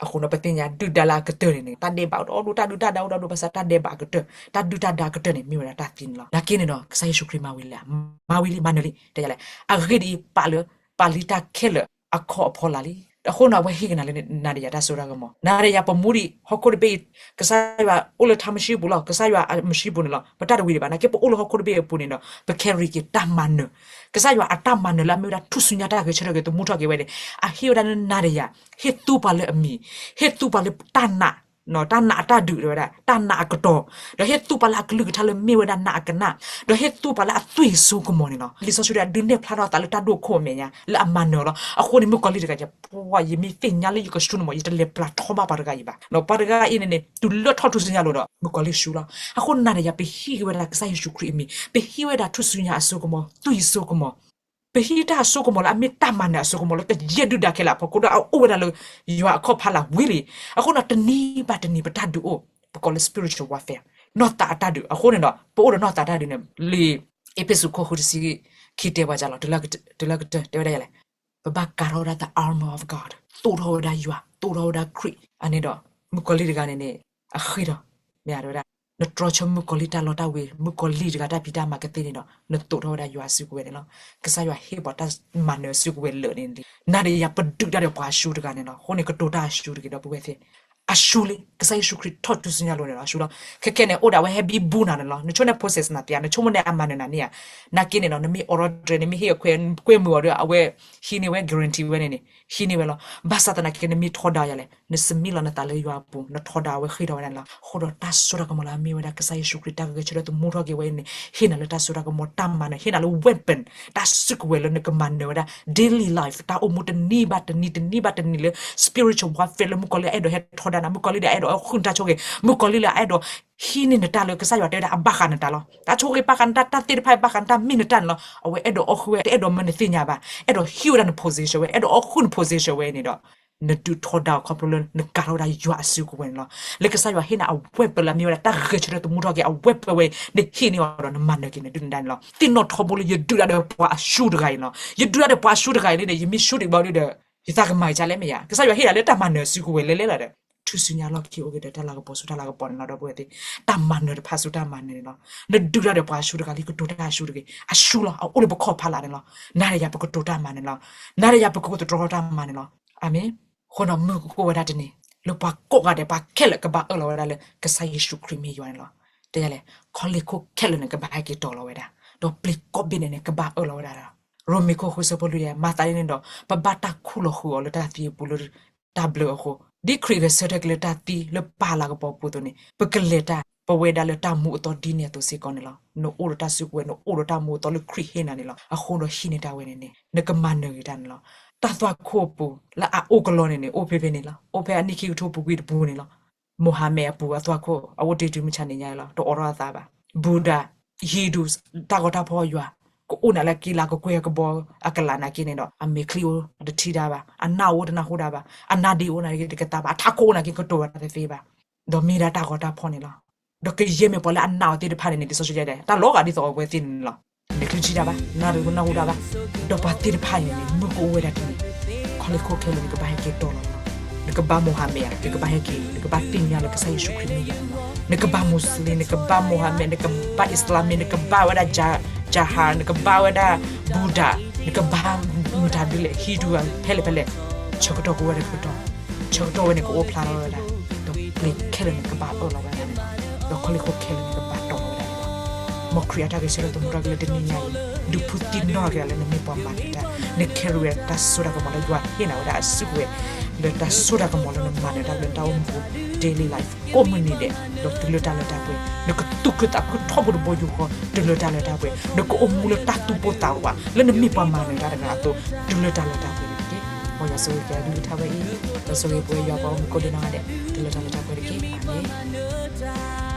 အဃိဒီးပသ့ၣ်ညါဒုၣ်ဒါလၢအကတၢၢ်န့ၣ်န့ၣ် တၢ်ဒဲးဘးအိၣ်ဒီး တၢ်ဒုၣ်တၢ်ဒါအိၣ်ဒီး ဘၣ်ဆၣ်တၢ်ဒဲးဘးအကတၢၢ်, တၢ်ဒုၣ်တၢ်ဒါအကတၢၢ်န့ၣ် မ့ၢ်ဝဲဒၣ်တၢ်သံန့ၣ်လီၤ. နာ်က့န့ၣ်ဒီး ကစၢ်ယ့ၣ်ၡူးခရံာ်မၤဝံၤလံ, မၤဝံၤလံ မၤနၢၤလံ တဲယၤလဲၣ်, အဂ့ၢ်ဒ်အံၤ ပာ်လၢ ပာ်လံတၢ်ခဲလၢာ်အခီၣ်အဖီလာ်လံ. အဃိန့ၣ် အဝဲဟ့ၣ်က့ၤနၤလၢနၤဒီးယၤတၢ်စိတၢ်ကမီၤ, နၤဒီးယၤပမူဒံး ဟီၣ်ခိၣ်တဘ့ၣ်အံၤ ကစၢ်ယွၤအိၣ်လၢထါမၡံပူၤလီၤ, ကစၢ်ယွၤအမၡံပူၤန့ၣ်လီၤ. ပတၢ်တဝံၤဒံးဘၣ်, နာ်က့ပအိၣ်လၢဟီၣ်ခိၣ်တဘ့ၣ်အပူၤန့ၣ်ဒီး ပ carry က့ၤတၢ်မၤနၢၤ, ကစၢ်ယွၤအတၢ်မၤနၢၤလၢအမ့ၢ်ဝဲဒၣ်ထူၣ်စုညါတၢ်ဂဲၤဆၢထၢၣ်က့ၤသမူထီၣ်က့ၤဝဲန့ၣ် အဟ့ၣ်ဝဲဒၣ်လၢနၤဒီးယၤ, ဟ့ၣ်သူပှၤလၢအမံၤ, ဟ့ၣ်သူပှၤလၢတၢ်နာ် တၢ်နာ်အတၢ်ဒုးဝဲဒၣ် တၢ်နာ်အကတီၢ်, ဒီးဟ့ၣ်သူပှၤလၢအကလုၢ်ကထါလၢမ့ၢ်ဝဲဒၣ်နာ်အကနၣ်, ဒီးဟ့ၣ်သူပှၤလၢအသွံၣ်စိကမီၤန့ၣ်လီၤ. လံာ်စီဆှံတဲ ဒုးနဲၣ်ဖျါထီၣ်အသးလၢတၢ်ဒိၣ်ခိၣ်အမဲာ်ညါ လၢအမၤနၢၤလီၤ. အဃိန့ၣ် မုၣ်ကီၤလံၢ်တဂၤအံၤ ပှၤ ယမ့ၢ်သ့ၣ်ညါလၢယကဆူန့ၣ်မး ယတလဲၤပျၢ်ထီဘၣ်ပှၤတဂၤအံၤဘၣ်. ပှၤတဂၤအံၤန့ၣ်န့ၣ် တုၤလၢထီၣ်ထူၣ်စုညါလိၤဒီး မုၣ်ကီၤလံၢ်ဆူလီၤ. အဃိနၤဒီးယၤ ပဟံးက့ၤဝဲဒၣ်ကစၢ်ယ့ၣ်ၡူးခရံာ်အမံၤ, ပဟံးဝဲဒၣ်ထူၣ်စုညါအစိကမီၤ သွံၣ်စိကမီၤ ပဟံးတၢ်အစိကမီၤလၢအမ့ၢ်တၢ်မၤနၢၤအစိကမီၤလၢကယဲၢ်ဒုၣ်ဒါခဲလၢာ်အဖီခိၣ်ဒီး အအိၣ်ဝဲဒၣ်လၢယွၤအခီၣ်ဖီလာ်ဝံၤလံ. အဃိဒီးတနံၤဘၣ်တနံၤပတၢ်ဒုးအိၣ်, ပကိးလၢ spiritual warfare, နီၢ်သးအတၢ်ဒုး. အဃိန့ၣ်ဒီး ပအိၣ်ဒီးနီၢ်သးတၢ်ဒုးန့ၣ် လံာ်အ့းဖ့းစူးခိၣ်ဃုတဆံခံတဲပှၤဒ်လဲၣ်, တုၤလၢကတၢၢ်တဲဝဲဒၣ်ယၤလဲၣ်, ပဘၣ်ကၤထီၣ်ဝဲဒၣ် the armor of God, သိၣ်ထီၣ်ဝဲဒၣ်ယွၤ, သိၣ်ထီၣ်ဝဲဒၣ်ခရံာ်. အန့ၣ်ဒီး မုၣ်ကီၤလံၢ်တဂၤန့ၣ်န့ၣ် အဃ့ဒီး မ့ၢ်တဲဝဲဒၣ် နတြီဆၢမုၣ်ကီၤလံၢ်တၢ်လီတၢ်ဝ့ၤ, မုၣ်ကီၤလံၢ်တဂၤတၢ်ဖံးတၢ်မၤကသ့န့ၣ်ဒီး နသိၣ်ထီၣ်ဝဲဒၣ်ယွၤအစုကဝဲၤန့ၣ်လီၤ. ကစၢ်ယွၤဟ့ၣ်ပှၤတၢ်မၤနၢၤအစုကဝဲၤလၢာ်န့ၣ်လံ. နၤဒီးယၤပဒုးတၢ်ဒီးပှၤအၡူတဂၤန့ၣ်လီၤ. အဃိန့ၣ် ကတိၤတၢ်အၡူတဂ့ၤ ဒီပုၢ်ဝဲၢ်သ့ၣ်, အၡူလံ, ကစၢ်ယ့ၣ်ၡူးခရံာ်ထီၣ်ထူၣ်စုညါလိၤန့ၣ်လီၤ. အၡူလီၤ. ခဲခဲန့ၣ် အိၣ်ဒၣ်ဝဲဟဲဘံဘူနၤန့ၣ်လီၤ. နဆိကမိၣ်န့ၣ် possess နၤသ့ဧါ, နဆိကမိၣ်န့ၣ် အမၤနၢၤနၤန့ၣ်ဧါ. နာ်က့န့ၣ်လီၤ, နမ့ၢ်အိးထီၣ်တြဲၤ, နမ့ၢ်ဟ့ၣ်အခွဲးမုာ်အီၤဒီး အဝဲဟံးန့ၢ်ဝဲ guarantee ဝဲန့ၣ်န့ၣ် ဟံးန့ၢ်ဝဲလီၤ. ဘၣ်ဆၣ်သနာ်က့ နမ့ၢ်ထီဒါယၤလဲၣ်, န submit လီၤနသးလၢယွၤအပူၤ, နထီဒါအဝဲဃ့ထီၣ်ဝဲဒၣ်န့ၣ်လီၤ. အဃိဒီးတၢ်စိတၢ်ကမီၤလၢအမ့ၢ်ဝဲဒၣ် ကစၢ်ယ့ၣ်ၡူးခရံာ်တၢ်ဂဲၤဆၢထၢၣ်သမူထီၣ်က့ၤဝဲန့ၣ် ဟ့ၣ်နၤလၢတၢ်စိတၢ်ကမီၤ တၢ်မၤနၢၤ, ဟ့ၣ်နၤလၢ weapon, တၢ်စုကဝဲၤလၢနကမၤနၢၤဝဲဒၣ် daily life, တၢ်အိၣ်မူတနံၤဘၣ်တနံၤ, တနံၤဘၣ်တနံၤလၢ spiritual warfare လၢမုၣ်ကီၤလံၢ်အအဲၣ်ဒိးဟဲထီဒါနၤ, မုၣ်ကီၤလံၢ်ဒီးအအဲၣ်ဒိးအီၣ်ဃုာ်နတၢ်ဆိၣ်ဂ့ၤ, မုၣ်ကီၤလံၢ်လၢအအဲၣ်ဒိးဟံးန့ၢ်နတၢ်လၢကစၢ်ယွၤတဲဝဲဒၣ်အဘၣ်ဃးနတၢ်လီၤ. တၢ်ဆိၣ်ဂ့ၤဘၣ်ဃးနတၢ်, တၢ်သ့ၣ်တဖၣ်ဘၣ်ဃးနတၢ်မ့ၢ်နတၢ်န့ၣ်လီၤ. အဝဲအဲၣ်ဒိးအီၣ်ဃုာ်ဝဲ, တအဲၣ်ဒိးမၢနသ့ၣ်ညါဘၣ်, အဲၣ်ဒိးဟံးဝဲဒၣ်န position ဝဲ, အဲၣ်ဒိးအီၣ်ဃုာ်န position ဝဲန့ၣ်ဒီး နဒုးထီဒါအီၤခီဖျိလၢနကၤထီၣ်ဝဲဒၣ်ယွၤအစုကဝဲၤန့ၣ်လီၤ. လၢကစၢ်ယွၤဟ့ၣ်နၤအ weapon လၢအမ့ၢ်ဝဲဒၣ် တၢ်ဂဲၤဆၢထၢၣ်သမူထီၣ်က့ၤအ weapon ဝဲ, နဟံးန့ၢ်အီၤဒီးနမၤနၢၤက့ၤနဒုၣ်နဒါန့ၣ်လီၤ. သ့ၣ်နီၣ်ထီဘိလၢယဒုးတၢ်ဒီးပှၤအၡူတဂၤအံၤန့ၣ်လီၤ. ယဒုးတၢ်ဒီးပှၤအၡူတဂၤအံၤလံဒီး ယမ့ၢ်ဆူဒံးဘၣ်ဒုးဒီး ယသးကမၤကလဲၣ်မ့ၢ်ဧါ. ကစၢ်ယွၤဟ့ၣ်ဒၣ်လၢတၢ်မၤနၢၤအစုကဝဲၤလဲၤလဲၤလီၤဒီး ထူၣ်စုညါလီၢ်ခံအိၣ်က့ၤဒီးတၢ်လၤကပီၤဆူတၢ်လၤကပီၤန့ၣ်လီၤ ဒီပုၢ်ဝဲၢ်သ့ၣ်, တၢ်မၤနၢၤတဖၣ်ဆူတၢ်မၤနၢၤန့ၣ်လီၤ. နဒုးတၢ်ဒီးပှၤအၡူတဂၤလံ ကတိၤတၢ်အၡူတဂ့ၤ, အၡူလီၤ, အအိၣ်လၢပခီၣ်ဖီလာ်န့ၣ်လီၤ. နၤဒီးယၤပကတိၤတၢ်မၤနၢၤလီၤ. နၤဒီးယၤပကသတြီထီၣ်တၢ်မၤနၢၤလီၤ. အၤမ့ၣ်. အဃိဒီးမုၢ်ကအိၣ်ဝဲဒၣ်တနံၤ လၢပှၤကိးဂၤဒဲးပှၤခဲလၢာ်ကဘၣ်အၢၣ်လီၤဝဲဒၣ်လၢကစၢ်ယ့ၣ်ၡူးခရံာ်မ့ၢ်ယွၤန့ၣ်လီၤ. တဲလဲၣ်, ခီလ့ၣ်ခိၣ်ခဲလၢာ်န့ၣ် ကဘၣ်ဟဲက့ၤတီၤလီၤဝဲဒၣ်, ဒီးပျ့ၤကိးဘ့ၣ်န့ၣ်န့ၣ် ကဘၣ်အၢၣ်လီၤဝဲဒၣ်ဒီး ရိမ့ၤခိၣ်ဃုဆၢဖိလွံၢ်ဒဲး မၤသးဒ်န့ၣ်ဒီး ပဘၣ်တၢ်ခူၣ်လီၤဃုာ်အီၤလၢတၢ်သံအပူၤလၢတၢ်ဘျၢအဃိ, ဒ်ခရံာ်ဂဲၤဆၢထၢၣ်က့ၤလၢတၢ်သံလၢပၢ်လၤကပီၤအပူၤအသိးန့ၣ် ပကလဲၤတၢ်ပဝဲဒၣ်လၢတၢ်မူအသီဒ်န့ၣ်အသိးစ့ၢ်ကီးန့ၣ်လီၤ. နအိၣ်ဒီးတၢ်စုကဝဲၤ နအိၣ်ဒီးတၢ်မူအသီလၢခရံာ်ဟ့ၣ်နၤန့ၣ်လီၤ. အဃိဒီးဟံးန့ၢ်တၢ်ဝဲန့ၣ်န့ၣ် နကမၤနၢၤက့ၤတၢ်န့ၣ်လီၤ. တၢ်သွၣ်ခိၣ်အပူၤလၢအအိၣ်ကလီန့ၣ်န့ၣ် အိၣ်ဖဲဖဲန့ၣ်လီၤ. အိၣ်ဖဲအနံၣ်ခံကထိပူၤကွံာ်တပူၤန့ၣ်လီၤ. မိၤဟၤမဲးအပူၤအသွၣ်ခိၣ် အအိၣ်တ့ၢ်တုၤမုၢ်ဆါန့ၣ်ညါလီၤ. တအိးထီၣ်အသးဘၣ်. ဘူဒၤ, ဟံၣ်ဒူး, တၢ်ဂီၤတၢ်ဖီၣ်ယွၤ ကအိၣ်နၤလၢက့လၢကကွဲၢ်ကဘီအကလးနာ်က့န့ၣ်ဒီး အမဲာ်ချံအိၣ်တထံၣ်တၢ်ဘၣ်, အနၢ်အိၣ်တနၢ်ဟူတၢ်ဘၣ်, အနါဒ့အိၣ်နာ်က့တကသါဘၣ်, အထးခိၣ်အိၣ်နာ်က့ကတိၤဝဲဒၣ်တသ့ဘၣ်. ဒီးမ့ၢ်ဒၣ်တၢ်ဂီၤတၢ်ဖီၣ်န့ၣ်လီၤ. ဒီးကယဲၢ်မ့ၢ်ပှၤလၢအနာ်အီၤသ့ၣ်တဖၣ်န့ၣ်န့ၣ် လံာ်စီဆှံတဲ တၢ်လီၤဂာ်ဒ်သိးအဝဲသ့ၣ်န့ၣ်လီၤ. မဲာ်ချံတထံၣ်တၢ်ဘၣ်, နၢ်တနၢ်ဟူတၢ်ဘၣ်. ဒီးပှၤသ့ၣ်တဖၣ်အံၤန့ၣ်န့ၣ် မ့ၢ်ကအိၣ်ဝဲဒၣ်ဒ်န့ၣ် ခီလ့ၣ်ခိၣ်ခဲလၢာ်န့ၣ် ကဘၣ်ဟဲက့ၤတီလီၤလီၤ. နကဘၣ်မိၤဟၤမဲးဧါ, နကဘၣ်ဟဲက့ၤ, နကဘၣ်သ့ၣ်ညါလၢကစၢ်ယ့ၣ်ၡူးခရံာ်မ့ၢ်ယွၤန့ၣ်လီၤ. နကဘၣ်မူးစလ့ၣ်, နကဘၣ်မိၤဟၤမဲး, နကဘၣ်အံၣ်စလၣ်မ့ၢ်, နကဘၣ်ဝဲဒၣ် ကၠၤဟၤ, နကဘၣ်ဝဲဒၣ် ဘူဒၤ, နကဘၣ်မတၤဒ်လဲၣ် ဟံးဒူဧါ, ဖဲလဲၣ်ဖဲလဲၣ်, ဆၢကတီၢ်ကအိၣ်ဝဲဒၣ်တကတီၢ်, ဆၢကတီၢ်ဝဲန့ၣ်ကအိၣ်ဖျါထီၣ်ဝဲဒၣ်, ဒီးပျ့ၤခဲလၢာ်န့ၣ်ကဘၣ်အၢၣ်လီၤဝဲဒၣ်န့ၣ်လီၤ. ဒီးခီလ့ၣ်ခိၣ်ခဲလၢာ်န့ၣ်ကဘၣ်တီလီၤဝဲဒၣ်န့ၣ်လီၤ. မ်ခရံာ်အတၢ်ဂဲၤဆၢထၢၣ်သမူထီၣ်က့ၤလၢတနံၤညါအံၤ, ဒုးဖုသံနီၣ်ထီၣ်က့ၤလၢနမ့ၢ်ပှၤမၤနၢၤတၢ်, နခဲရိၤဝဲတၢ်စိတၢ်ကမီၤလၢယွၤဟ့ၣ်နၤဝဲဒၣ်အစုကဝဲၤ, လၢတၢ်စိတၢ်ကမီၤလၢနမၤနၢၤတၢ်လၢတၢ်အိၣ်မူပူၤ daily life ကိးမုၢ်နံၤဒဲး, ဒီးတုၤလၢတၢ်လၢတၢ်ပှဲၤ, နကသူၣ်ခုသးခုထီဘိတဘိယူၢ်ဃီ တုၤလၢတၢ်လၢတၢ်ပှဲၤ, နကအိၣ်မူလၢတၢ်သူၣ်ပိၢ်သးဝး လၢနမ့ၢ်ပှၤမၤနၢၤတၢ်တဂၤအသိး တုၤလၢတၢ်လၢတၢ်ပှဲၤန့ၣ်တက့ၢ်. မ်ယွၤဆိၣ်ဂ့ၤက့ၤအကလုၢ်ကထါဝဲအံၤ, ဒီးဆိၣ်ဂ့ၤပဝဲယွၤပှၤဂီၢ်မုၢ်ကိးဒံးနီၢ်ဂၤဒဲး တုၤလၢတၢ်လၢတၢ်ပှဲၤတက့ၢ်. အၤမ့ၣ်.